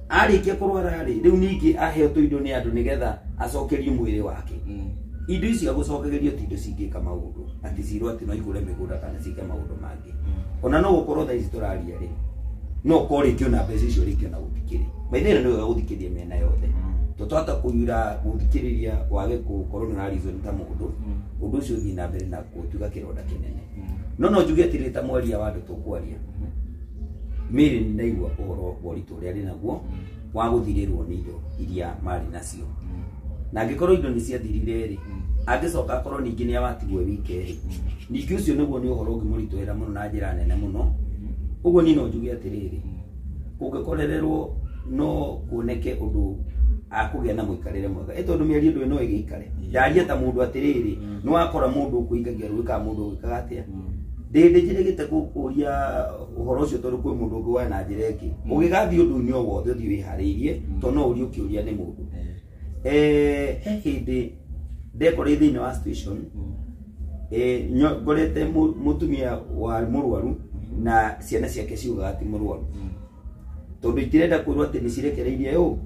Arĩkia kũrwara rĩ, rĩu ningĩ aheo tũindo nĩ andũ nĩgetha acokerie mwĩrĩ wake. Indo ici agũcokegerio ti indo cingĩka maũndũ, atĩ cirwo atĩ no igũre mĩgũnda kana ciĩke maũndũ mangĩ. Ona no gũkorwo thaa ici tũraria rĩ, no ũkorwo rĩngĩ ona mbeca icio rĩngĩ ona gũtikĩrĩ. Maithe nĩ wega gũthikĩrĩria mĩena yothe. To twahota kũiyũra gũthikĩrĩria wage gũkorwo nĩ ũra-reason ta mũndũ, ũndũ ũcio ũthiĩ na mbere na gũtuĩka kĩronda kĩnene. No no njuge atĩrĩrĩ ta mwaria wa andũ tũkwaria, Mary nĩ ndaigua ũhoro wa ũritũ ũrĩa arĩ naguo wa gũthirĩrwo nĩ indo iria marĩ nacio. Na angĩkorwo indo nĩ ciathirire rĩ, angĩcoka akorwo ningĩ nĩ awatigwo wike rĩ, ningĩ ũcio nĩguo nĩ ũhoro ũngĩmũritũhĩra mũno na njĩra nene mũno. Ũguo niĩ no njuge atĩrĩrĩ, kũngĩkorererwo no kuoneke ũndũ akũgĩa na mũikarĩre mwega. Ĩ tondũ mĩario ndũĩ no ĩgĩikare. Ndaria ta mũndũ atĩrĩrĩ, nĩ wakora mũndũ ũkũingagia rũĩ kana mũndũ ũgĩkaga atĩa. Ndĩ njĩrĩgĩte kũria ũhoro ũcio tondũ kwĩ mũndũ ũngĩ woya na njĩra ĩngĩ. Ũgĩgathiĩ ũndũ-inĩ o wothe ũthiĩ wĩharĩirie, tondũ no ũrie ũkĩũria nĩ mũndũ. He hĩndĩ ndekorire thĩinĩ wa situation, ngorete mũtumia wa mũrwaru na ciana ciake ciugaga ti mũrwaru. Tondũ itirenda kwĩrwo atĩ nĩ cirekereirie ũ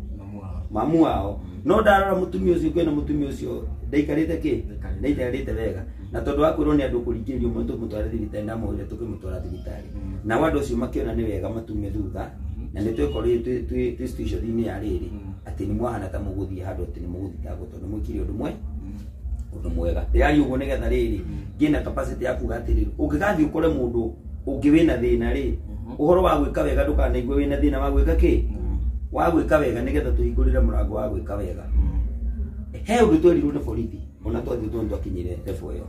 mamu wao. No ndarora mũtumia ũcio, kwĩna mũtumia ũcio ndaikarĩte kĩ? Ndaikarĩte wega. Na tondũ wa kwĩrwo nĩ andũ kũringĩrĩrio mũno tũmũtware thibitarĩ, ndamwĩrire tũkĩmũtwara thibitarĩ. Nao andũ acio makĩona nĩ wega matume thutha, na nĩ twekorire twĩ situation-inĩ ya rĩrĩ, atĩ nĩ mwahana ta mũgũthiĩ handũ atĩ nĩ mũgũthitangwo tondũ mwĩkire ũndũ ũndũ mwega. Ndĩraria ũguo nĩgetha rĩrĩ, ngĩe na capacity ya kuga atĩrĩrĩ, ũngĩgathiĩ ũkore mũndũ ũngĩ wĩna thĩna rĩ, ũhoro wa gwĩka wega ndũkanaigue wĩna thĩna wa gwĩka kĩ? Wa gwĩka wega nĩgetha tũhingũrĩre mũrango wa gwĩka wega. He ũndũ twerirwo nĩ borithi, ona twathiĩ tondũ twakinyire level ĩyo.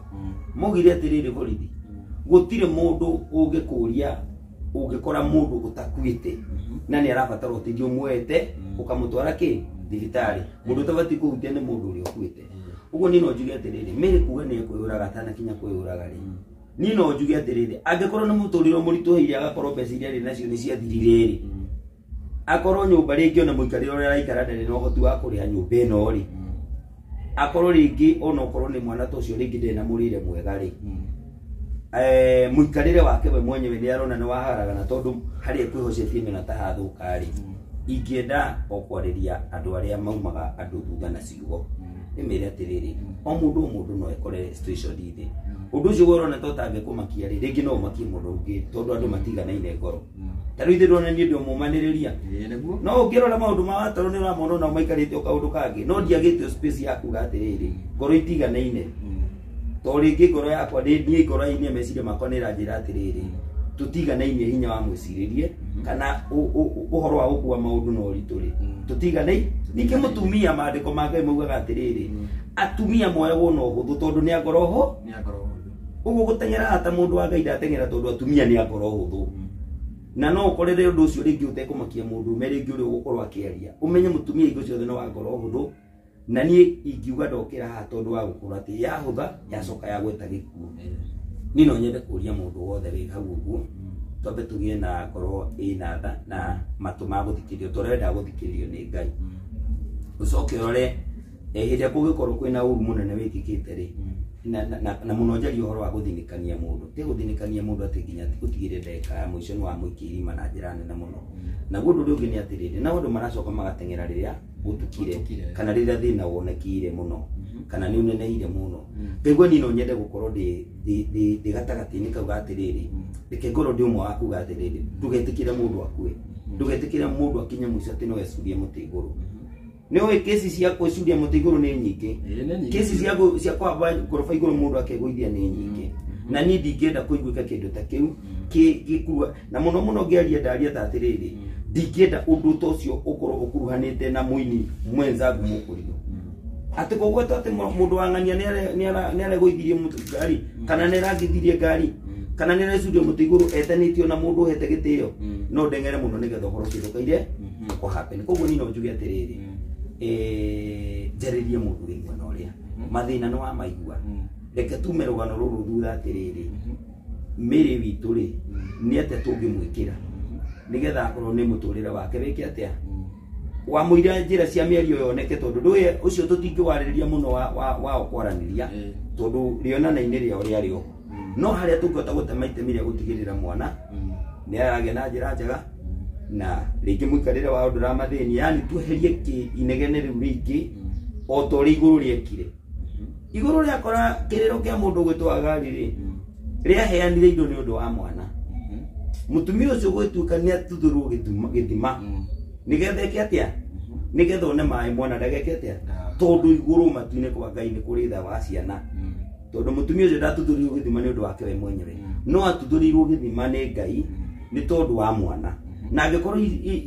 Maugire atĩrĩrĩ borithi, gũtirĩ mũndũ ũngĩkũria ũngĩkora mũndũ ũtakuĩte na nĩ arabatara ũteithio muoete ũkamũtwara kĩ? Thibitarĩ. Mũndũ ũtabatiĩ kũhutia nĩ mũndũ ũrĩa ũkuĩte. Ũguo niĩ no njuge atĩrĩrĩ, Mary kuga nĩ ekwĩyũraga atanakinya kwĩyũraga rĩ, niĩ no njuge atĩrĩrĩ, angĩkorwo nĩ mũtũrĩre ũmũritũhĩire agakorwo mbeca iria arĩ nacio nĩ ciathirire rĩ, akorwo nyũmba rĩngĩ ona mũikarĩre ũrĩa araikara ndarĩ na ũhoti wa kũrĩha nyũmba ĩno rĩ, akorwo rĩngĩ ona okorwo nĩ mwana ta ũcio rĩngĩ ndarĩ na mũrĩre mwega rĩ, mũikarĩre wake we mwenyewe nĩ arona nĩ waharagana tondũ harĩa ekwĩhocetie nĩona ta hathũka rĩ, ingĩenda o kwarĩria andũ arĩa maumaga andũ thutha na ciugo. Ndĩmere atĩrĩrĩ, o mũndũ o mũndũ no ekore situation thĩ. Ũndũ ũcio ũrona ta ũtangĩkũmakia rĩ, rĩngĩ no ũmakie mũndũ ũngĩ tondũ andũ matiganaine ngoro. Ta rĩu ithuĩ ndona niĩ ndĩ mũmanĩrĩria. No ũngĩrora maũndũ ma watoro nĩ ũramona ona maikarĩte o kaũndũ kangĩ, no ndiagĩte space ya kuga atĩrĩrĩ, ngoro itiganaine. To rĩngĩ ngoro yakwa, niĩ ngoro ya meciria makwa nĩ ĩranjĩra atĩrĩrĩ, tũtiganaine hinya wa mwĩcirĩrie kana ũhoro wa gũkua maũndũ na ũritũ rĩ, tũtiganai. Ningĩ mũtumia maandĩko ma Ngai maugaga atĩrĩrĩ, atumia moyagwo na ũhũthũ tondũ nĩ a ngoro hũ. Ũguo gũteng'era ta mũndũ wa Ngai ndateng'era tondũ atumia nĩ a ngoro hũthũ. Na no ũkorere ũndũ ũcio rĩngĩ ũtekũmakia mũndũ ũme rĩngĩ ũrĩa ũgũkorwo akĩaria. Ũmenye mũtumia hingo ciothe nĩ wa ngoro hũthũ. Na niĩ ingiuga ndokĩra haha tondũ wa gũkorwo atĩ yahũtha yacoka yagweta gĩkuũ. Niĩ no nyende kũria mũndũ wothe wĩ hau ũguo, twambe tũgĩe na ngoro ĩna tha na matũ ma gũthikĩrĩrio, tondũ ũrenda gũthikĩrĩrio nĩ Ngai. Ucoke ũrore hĩndĩ ĩrĩa kũngĩkorwo kwĩna ũru mũnene wĩkĩkĩte rĩ, na mũno njarie ũhoro wa gũthinĩkania mũndũ, ti gũthinĩkania mũndũ atĩ nginya gũtigĩrĩre ndagĩka ya mũico nĩ wamũikia irima na njĩra nene mũno. Naguo ũndũ ũrĩa ũngĩ nĩ atĩrĩrĩ, nao andũ maracoka magateng'era rĩrĩa gũtukire, kana rĩrĩa thĩna wonekire mũno, kana nĩ ũneneire mũno. Ngaigua niĩ no nyende gũkorwo ndĩ gatagatĩ-inĩ kau ga atĩrĩrĩ, reke ngorwo ndĩ ũmwe wa kuga atĩrĩrĩ, ndũgetĩkĩre mũndũ akue, ndũgetĩkĩre mũndũ akinye mũico atĩ no ecurie mũtĩ igũrũ. Nĩ ũĩ kesi cia gwĩcuria mũtĩ igũrũ nĩ nyingĩ, kesi cia kwamba ngoroba igũrũ mũndũ akegũithia nĩ nyingĩ, na niĩ ndingĩenda kũiguĩka kĩndũ ta kĩu gĩkurua. Na mũno mũno ngĩaria ndaria ta atĩrĩrĩ, ndingĩenda ũndũ ta ũcio ũkorwo ũkuruhanĩte na mũini mwenzangu mũkũrinũ, atĩ kũgwetwo atĩ mũndũ wa ng'ania nĩ aregũithirie ngari, kana nĩ arangithirie ngari, kana nĩ arecuria mũtĩ igũrũ etanĩtio na mũndũ ũhete gĩtĩo, no ndeng'ere mũno nĩgetha ũhoro ũcio ndũkaire kũ happen. Koguo niĩ no njuge atĩrĩrĩ, njarĩrie mũndũ wĩ mwena ũrĩa mathĩna nĩ wamaigua, reke tume rũgano rũrũ thutha atĩrĩrĩ, mĩrĩ witũ rĩ nĩ atĩa tũngĩmwĩkĩra nĩgetha akorwo nĩ mũtũrĩre wake wĩke atĩa, wamũira njĩra cia mĩario yoneke, tondũ ndũĩ ũcio tũtingĩwarĩrĩria mũno wao kwaranĩria, tondũ rĩonana-inĩ rĩao rĩarĩ oho. No harĩa tũngĩhota gũtema itemi rĩa gũtigĩrĩra mwana nĩ aragĩa na njĩra njega, na rĩngĩ mũikarĩre wao ndũramathĩnia, yani tweherie inegene rĩu rĩingĩ o ta ũrĩa igũrũ rĩekire. Igũrũ rĩakora kĩrĩro kĩa mũndũ ũgwĩtwo Hagari rĩ, rĩaheanire indo nĩ ũndũ wa mwana. Mũtumia ũcio gwĩtuĩka nĩ atuthũrwo gĩthima nĩgetha eke atĩa, nĩgetha one maĩ mwana ndageke atĩa, tondũ igũrũ matu-inĩ kwa Ngai nĩ kũrĩ tha wa ciana. Tondũ mũtumia ũcio ndatuthũrirwo gĩthima nĩ ũndũ wake we mwenyewe, no atuthũrirwo gĩthima nĩ Ngai nĩ tondũ wa mwana. Na angĩkorwo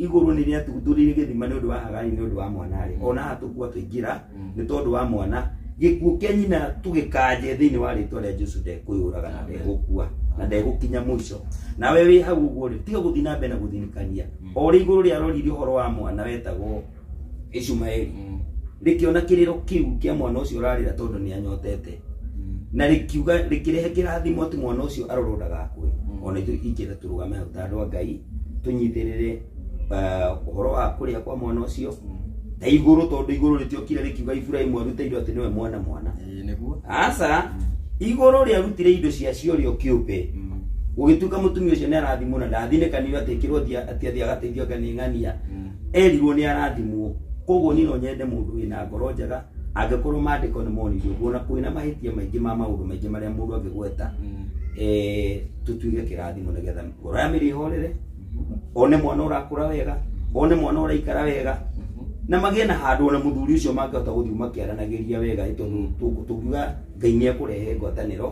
igũrũ nĩ rĩatuthũrire gĩthima nĩ ũndũ wa Hagari nĩ ũndũ wa mwana rĩ, ona haha tũkua tũingĩra nĩ tondũ wa mwana. Gĩkuũ kĩa nyina tũgĩkanje thĩinĩ wa rĩtwa rĩa Jesũ, ndekwĩyũraga na ndegũkua na ndegũkinya mũico. Nawe wĩ hau ũguo rĩ, tiga gũthiĩ na mbere na gũthinĩkania. O ũrĩa igũrũ rĩaroririe ũhoro wa mwana wetagwo Ishumaeli, rĩkĩona kĩrĩro kĩu kĩa mwana ũcio ũrarĩra tondũ nĩ anyotete, na rĩkiuga rĩkĩrehe kĩrathimo atĩ mwana ũcio arorwo ndagakue. Ona ithuĩ ingĩenda tũrũgame hau ta andũ a Ngai, tũnyitĩrĩre ũhoro wa kũrĩa kwa mwana ũcio ta igũrũ, tondũ igũrũ rĩtiokire rĩkiuga Iburahĩmu arute indo atĩ nĩwe mwana mwana. Aca, igũrũ rĩarutire indo ciacio rĩo kĩũmbe, gũgĩtuĩka mũtumia ũcio nĩ arathimwo na ndathinĩkanire atĩ ĩkĩrwo atĩ athiĩ agateithio anga nĩ ng'ania, erirwo nĩ arathimwo. Koguo niĩ no nyende mũndũ wĩna ngoro njega, angĩkorwo maandĩko nĩ monirio ũguo, na kwĩna mahĩtia maingĩ ma maũndũ maingĩ marĩa mũndũ angĩgweta, tũtuĩke kĩrathimo nĩgetha ngoro ya mĩrĩ ĩhorere, one mwana ũrakũra wega, one mwana ũraikara wega, na magĩe na handũ ona mũthuri ũcio mangĩhota gũthiĩ makĩaranagĩria wega, tondũ tũngiuga Ngai nĩ ekũrehe ngwatanĩro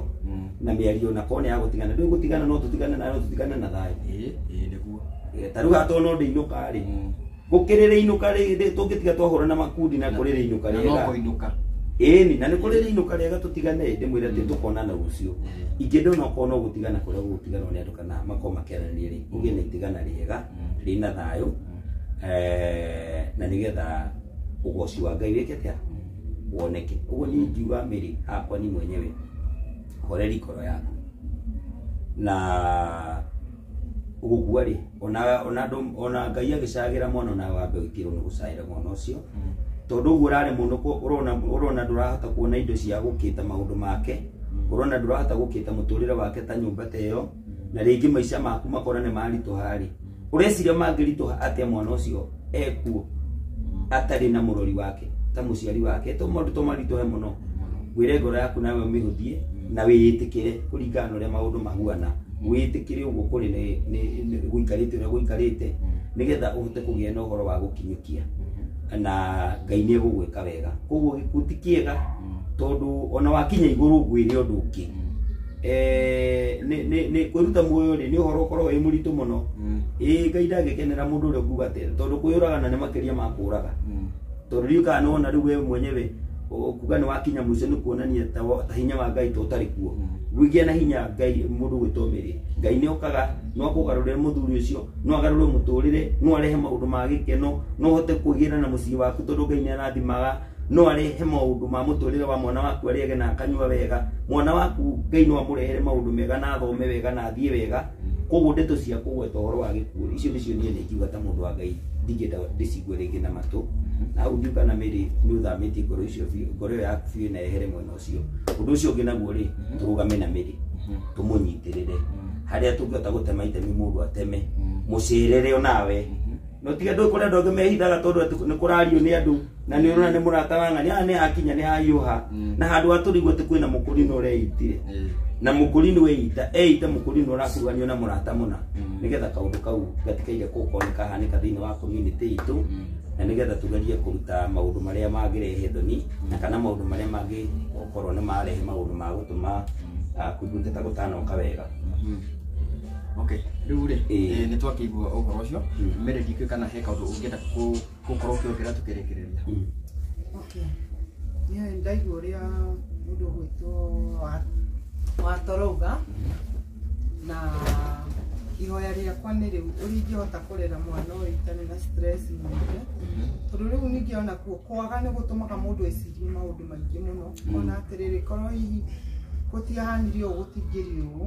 na mĩario, na korwo nĩ ya gũtigana, ndũĩ gũtigana, no tũtigane na no tũtigane na thayũ. Ta rĩu haha tondũ no ndĩinũka rĩ, gũkĩrĩrĩ inũka rĩ, tũngĩtiga twahũra na makundi na kũrĩrĩ inũka rĩega. Ĩni, na nĩ kũrĩrĩ inũka rĩega tũtigane, ndĩmwĩre atĩ tũkonana rũciũ. Ingĩenda ona okorwo no gũtigana kũrĩa gũgũtiganwo nĩ andũ kana makorwo makĩaranĩria rĩ, kũgĩe na itigana rĩega rĩna thayũ, na nĩgetha ũgoci wa Ngai wĩke atĩa, woneke. Ũguo niĩ ingiuga mĩrĩ hakwa ni mwenyewe, horeri ngoro yaku na gũkua rĩ, ona Ngai agĩcagĩra mwana ona wambe wĩkĩrwo nĩ gũcaĩra mwana ũcio, tondũ ũguo ũraremwo nĩ ũrona ndũrahota kuona indo cia gũkĩta maũndũ make, ũrona ndũrahota gũkĩta mũtũrĩre wake ta nyũmba ta ĩyo, na rĩngĩ maica maku makora nĩ maritũha rĩ, ũreciria mangĩritũha atĩa mwana ũcio ekuo atarĩ na mũrori wake ta mũciari wake, to maũndũ to maritũhe mũno. Ngwĩre ngoro yaku nawe ũmĩhũthie na wĩĩtĩkĩre kũringana na ũrĩa maũndũ mahuana, wĩĩtĩkĩre ũguo kũrĩ nĩ gũikarĩte ũrĩa gũikarĩte, nĩgetha ũhote kũgĩa na ũhoro wa gũkinyũkia, na Ngai nĩ egũgwĩka wega. Koguo gĩkuũ ti kĩega, tondũ ona wakinya igũrũ ngwĩre ũndũ ũngĩ, nĩ kwĩruta muoyo rĩ, nĩ ũhoro ũkoragwo wĩ mũritũ mũno. Ngai ndangĩkenera mũndũ ũrĩa ũngiuga atĩ, tondũ kwĩyũraga nĩ makĩria ma kũũraga, tondũ ndiũĩ kana nĩwona rĩu we mwenyewe kuga nĩ wakinya mũico nĩ kuonania ta hinya wa Ngai to ũtarĩ kuo. Wĩgĩe na hinya Ngai mũndũ gwĩtwo mĩrĩ, Ngai nĩ okaga, no akũgarũrĩre mũthuri ũcio, no agarũre mũtũrĩre, no arehe maũndũ ma gĩkeno, no ũhote kwĩgĩra na mũciĩ waku tondũ Ngai nĩ arathimaga, no arehe maũndũ ma mũtũrĩre wa mwana waku arĩage na akanyua wega. Mwana waku Ngai no amũrehere maũndũ mega na athome wega na athiĩ wega. Koguo ndeto cia kũgweta ũhoro wa gĩkuũ icio nĩcio niĩ nĩngiuga ta mũndũ wa Ngai ndingĩenda ndĩcigue rĩngĩ na matũ. Na hau ndiuga na Mary nĩ ũthamĩtie ngoro icio biũ, ngoro ĩyo yaku biũ na yehere mwena ũcio. Ũndũ ũcio ũngĩ naguo rĩ, tũrũgame na Mary, tũmũnyitĩrĩre harĩa tũngĩhota gũtema itemi mũndũ ateme, mũcerere onawe. No tiga ndũ kũrĩa andũ angĩ mehithaga tondũ atĩ nĩ kũrario nĩ andũ na nĩ ũrona nĩ mũrata wa ng'ania, aya nĩ hakinya nĩ hahiũha. Na handũ ha tũrigwo atĩ kwĩna mũkũrinũ ũreitire. Na mũkũrinũ weita, eita mũkũrinũ ũrakuruhanio na mũrata mũna. Nĩgetha kaũndũ kau gatikaire gũkorwo nĩ kahanĩka thĩinĩ wa community itũ. Na nĩgetha tũgerie kũruta maũndũ marĩa mangĩrehe thoni na kana maũndũ marĩa mangĩkorwo nĩ marehe maũndũ ma gũtũma kũiguĩke ta gũtanoka wega. Okay, rĩu rĩ, nĩ twakĩigua ũhoro ũcio. Mary ndikĩũĩ kana he kaũndũ ũngĩenda gũkorwo ũkĩongerera tũkĩrĩkĩrĩria. Okay. Niĩ ndaigua ũrĩa mũndũ ũgwĩtwo Watorauga na ihoya rĩakwa nĩ rĩu ũrĩa ingĩhota kũrera mwana ũyũ itarĩ na stress nyingĩ, tondũ rĩu ningĩ ona kuo kwaga nĩ gũtũmaga mũndũ ecirie maũndũ maingĩ mũno. Ona atĩrĩrĩ, korwo hihi gũtiahanire ũũ gũtingĩrĩ ũũ,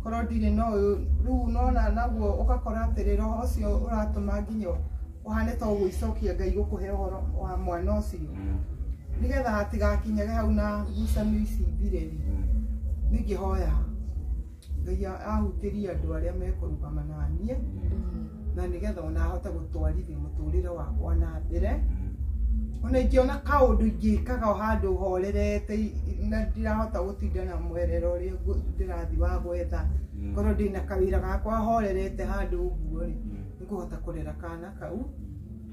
korwo ndirĩ na ũyũ rĩu nona naguo ũgakora atĩrĩ roho ũcio ũratũma nginya ũhane ta ũgwĩcokia Ngai gũkũhe ũhoro wa mwana ũcio, nĩgetha hatigakinyage hau na ngucanio ici ithire rĩ. Ningĩhoya Ngai ahutĩrie andũ arĩa mekũrũgama na niĩ, na nĩgetha ona ahote gũtwarithia mũtũrĩre wakwa na mbere. Ona ingĩona kaũndũ ingĩkaga o handũ horerete na ndirahota gũtinda na mwerero ũrĩa ndĩrathiĩ wa gwetha, korwo ndĩna kawĩra gakwa horerete handũ ũguo rĩ, nĩngũhota kũrera kana kau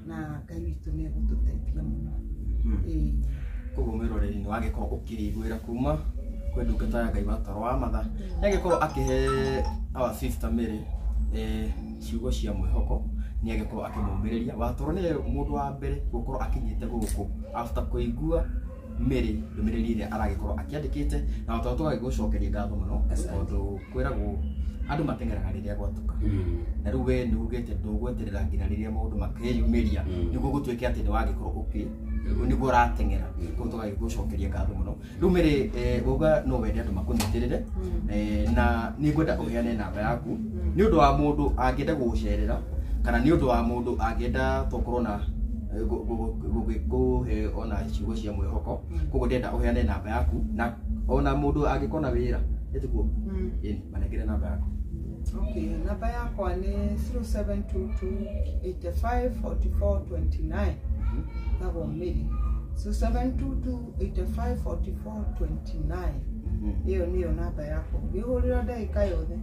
na Ngai witũ nĩ egũtũteithia mũno. Koguo mwĩroreri nĩ wagĩkorwo ũkĩiguĩra kuma kwĩ ndungata ya Ngai Watoro wa Matha, nĩ agĩkorwo akĩhe our sister Mary ciugo cia mwĩhoko, nĩ agĩkorwo akĩmũmĩrĩria. Watoro nĩwe mũndũ wa mbere gũkorwo akinyĩte gũkũ after kũigua Mary ndũmĩrĩri ĩrĩa aragĩkorwo akĩandĩkĩte, na Watoro tũgagĩgũcokeria ngatho mũno tondũ kwĩragwo andũ mateng'eraga rĩrĩa gwatuka. Na rĩu we nĩ ugĩte ndũgweterera nginya rĩrĩa maũndũ makeyumĩria nĩguo gũtuĩke atĩ nĩ wagĩkorwo ũkĩ nĩguo ũrateng'era. Koguo tũgagĩgũcokeria ngatho mũno. Rĩu Mary, wauga no wende andũ makũnyitĩrĩre, na nĩ ngwenda ũheane namba yaku nĩ ũndũ wa mũndũ angĩenda gũgũcerera kana nĩ ũndũ wa mũndũ angĩenda tokorwo na kũhe ona ciugo cia mwĩhoko. Koguo ndĩrenda ũheane namba yaku, na ona mũndũ angĩkorwo na wĩra ĩtiguo ĩni manengere namba yaku. Okay, namba yakwa nĩ 0722 85 44 29. Tagwo Mary. 0722 85 44 29. Ĩyo nĩyo namba yakwa. Ũngĩhũrĩra ndagĩka yothe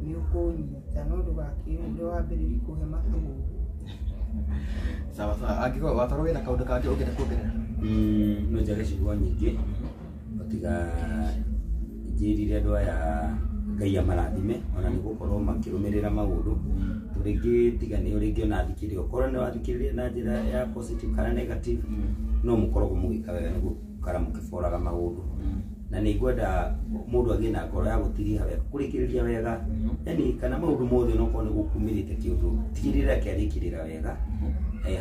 nĩ ũkũnyita, no ndũgakĩũre wambĩrĩrie kũhe matũgũgũ. Sawa sawa, angĩkorwo Watoro wĩna kaũndũ kangĩ ũngĩenda kuongerera. No njage ciugo nyingĩ tiga njĩrire andũ aya Ngai amarathime ona nĩ gũkorwo makĩrũmĩrĩra maũndũ. Rĩngĩ tiga nĩ rĩngĩ ona thikĩrĩria, okorwo nĩ wathikĩrĩria na njĩra ya positive kana negative, no mũkoragwo mũgĩka wega nĩ gũikara mũkĩboraga maũndũ. Na nĩ ngwenda mũndũ agĩe na ngoro ya gũtiriha wega, kũrĩkĩrĩria wega, yani kana maũndũ mothe onokorwo nĩ gũkumĩrĩte kĩũndũ, tigĩrĩra kĩarĩkĩrĩra wega,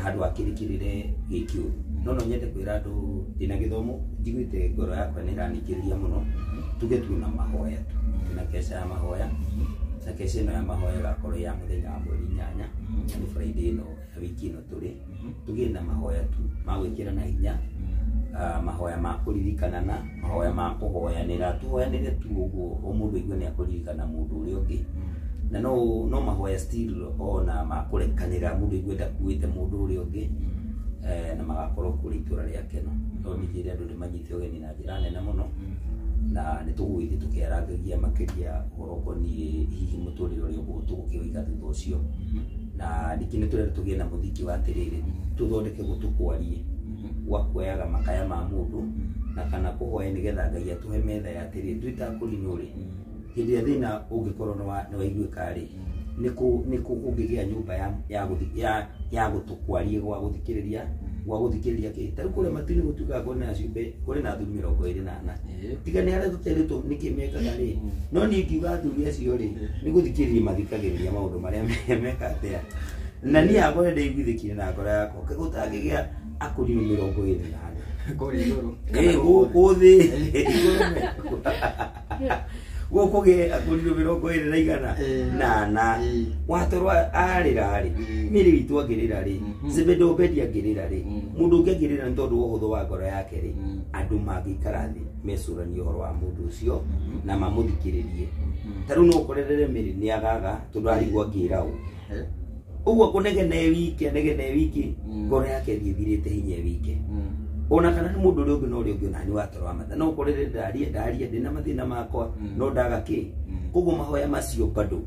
handũ akĩrĩkĩrĩre gĩ kĩũru. No nyende kwĩra andũ ndĩna gĩthomo, njiguĩte ngoro yakwa nĩ ĩraningĩrĩria mũno, tuge tuĩ na mahoya tu, twĩna keca ya mahoya, na keca ĩno ya mahoya ĩgakorwo ya mũthenya wa mweri 8, na nĩ Friday ĩno ya wiki ĩno tũrĩ. Tũgĩe na mahoya tu ma gwĩkĩrana hinya, mahoya ma kũririkanana, mahoya ma kũhoyanĩra, tũhoyanĩre tu ũguo o mũndũ aigue nĩ akũririkana mũndũ ũrĩa ũngĩ. Na no mahoya still ona ma kũrekanĩra, mũndũ aigue ndakuĩte mũndũ ũrĩa ũngĩ, na magakorwo kũrĩ itũra rĩa keno. No ningĩ andũ nĩ manyite ũgeni na njĩra nene mũno, na nĩ tũgũgĩthiĩ tũkĩarangagia makĩria ũhoro ũkoniĩ hihi mũtũrĩre ũrĩa tũgũkĩũiga thutha ũcio. Na ningĩ nĩ tũrenda tũgĩe na mũthingi wa atĩrĩrĩ, tũthondeke gũtũ kwarie gwa kuoyaga makaya ma mũndũ na kana kũhoya nĩgetha Ngai atũhe metha ya atĩrĩrĩ, twĩ ta kũrinũ rĩ, hĩndĩ ĩrĩa thĩna ũngĩkorwo nĩ waiguĩka rĩ, nĩ kũ kũngĩgĩa nyũmba ya gũtũ kwarie gwa gũthikĩrĩria, gwa gũthikĩrĩria kĩ. Ta rĩu kũrĩa matu-inĩ gũtuĩkaga kũrĩ na ciũmbe, kũrĩ na athuri 24. Tiga nĩ harĩa tũterĩtwo nĩkĩ mekaga rĩ, no niĩ ngiuga athuri acio rĩ, nĩ gũthikĩrĩria mathikagĩrĩria maũndũ marĩa meka atĩa. Na niĩ hakwa nĩ ndaiguithĩkire na ngoro yakwa, gũtangĩgĩa akũrinũ 24. Kũrĩa igũrũ. Gũkũ thĩ. Igũrũ. Gũkũgĩe akũrinũ 200 na watoro arĩra rĩ mĩrĩ witũ angĩrĩra rĩ Zebedo Obedi angĩrĩra rĩ mũndũ ũngĩ angĩrĩra nĩ tondũ wa ũhũthũ wa ngoro yake rĩ andũ mangĩikara thĩ mecũranie ũhoro wa mũndũ ũcio na mamũthikĩrĩrie. Ta rĩu no ũkorerere mĩrĩ nĩ agaga tondũ arigwo angĩra ũ ũguo kũnegene wike anegene wiki ngoro yake ĩthiĩ ĩthirĩte hinya wike. Ona kana nĩ mũndũ ũrĩa ũngĩ na ũrĩa ũngĩ ona nĩ watoro wa matha no ũkorere ndaria ndĩna mathĩna makwa no ndaga kĩ. Koguo mahoya macio bado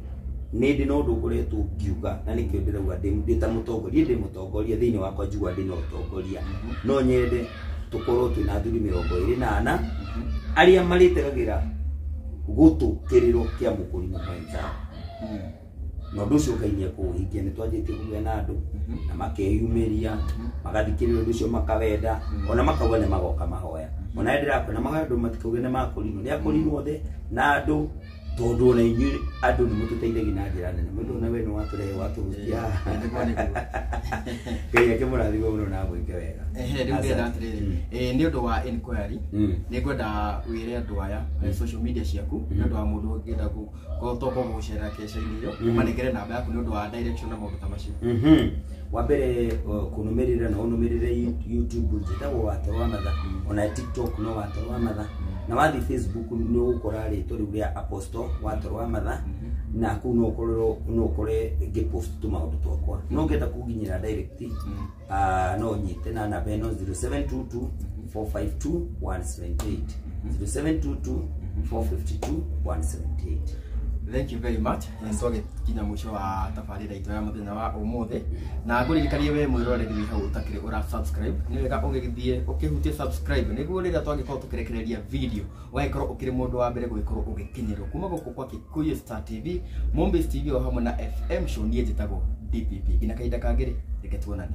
nĩ ndĩ na ũndũ ũkoretwo ngiuga na nĩkĩo ndĩrauga ndĩ ta mũtongoria ndĩ mũtongoria thĩinĩ wakwa njigua ndĩ na ũtongoria no nyende tũkorwo twĩna athuri 24 arĩa marĩtegagĩra gũtũ kĩrĩro kĩa mũkũrinũ mwenzao. Na ũndũ ũcio Ngai nĩekũũhingia nĩ twanjĩtie kũgĩa na andũ na makeyumĩria magathikĩrĩria ũndũ ũcio makawenda ona makauga nĩ magoka mahoya. Ona ndĩrakwĩra mahoya andũ matikauge nĩ makũrinwo nĩ akũrinwo othe na andũ tondũ ona inyuĩ andũ nĩ mũtũteithagia na njĩra nene mũndũ ona we nĩ watũrehe watũhutia. Ngai akĩmũrathime mũno na amwĩke wega. Rĩu ndĩrenda atĩrĩrĩ nĩ ũndũ wa inquiry nĩ ngwenda wĩre andũ aya social media ciaku nĩ ũndũ wa mũndũ ũngĩenda gũtoka gũcerera keca-inĩ ĩyo manengere namba yaku nĩ ũndũ wa direction na maũndũ ta macio. Wa mbere kũnũmĩrĩra no ũnũmĩrĩre YouTube njĩtagwo Watoro wa Matha ona TikTok no Watoro wa Matha na wathiĩ Facebook nĩ ũgũkora rĩtwa rĩu rĩa Apostle Watoro wa Matha na kũu no ũkorwo no ũkore ngĩpost tũmaũndũ twakwa. No ũngĩenda kũnginyĩra direct no nyite na namba ĩno 0722 452 178 0722 452 178. Thank you very much. Twagĩkinya mũico wa tabarĩra itũ ya mũthenya wa ũmũthĩ na ngũririkanie we mwĩroreri wĩ hau ũtakĩrĩ ũra subscribe nĩ wega ũgĩthiĩ ũkĩhutie subscribe nĩguo rĩrĩa twagĩkorwo tũkĩrekereria video ũgagĩkorwo ũkĩrĩ mũndũ wa mbere gũgĩkorwo ũgĩkinyĩrwo kuma gũkũ kwa Kikuyu Star TV, Mombis TV o hamwe na FM Show. Niĩ njĩtagwo DPP nginya kahinda kangĩ rĩ reke tuonane.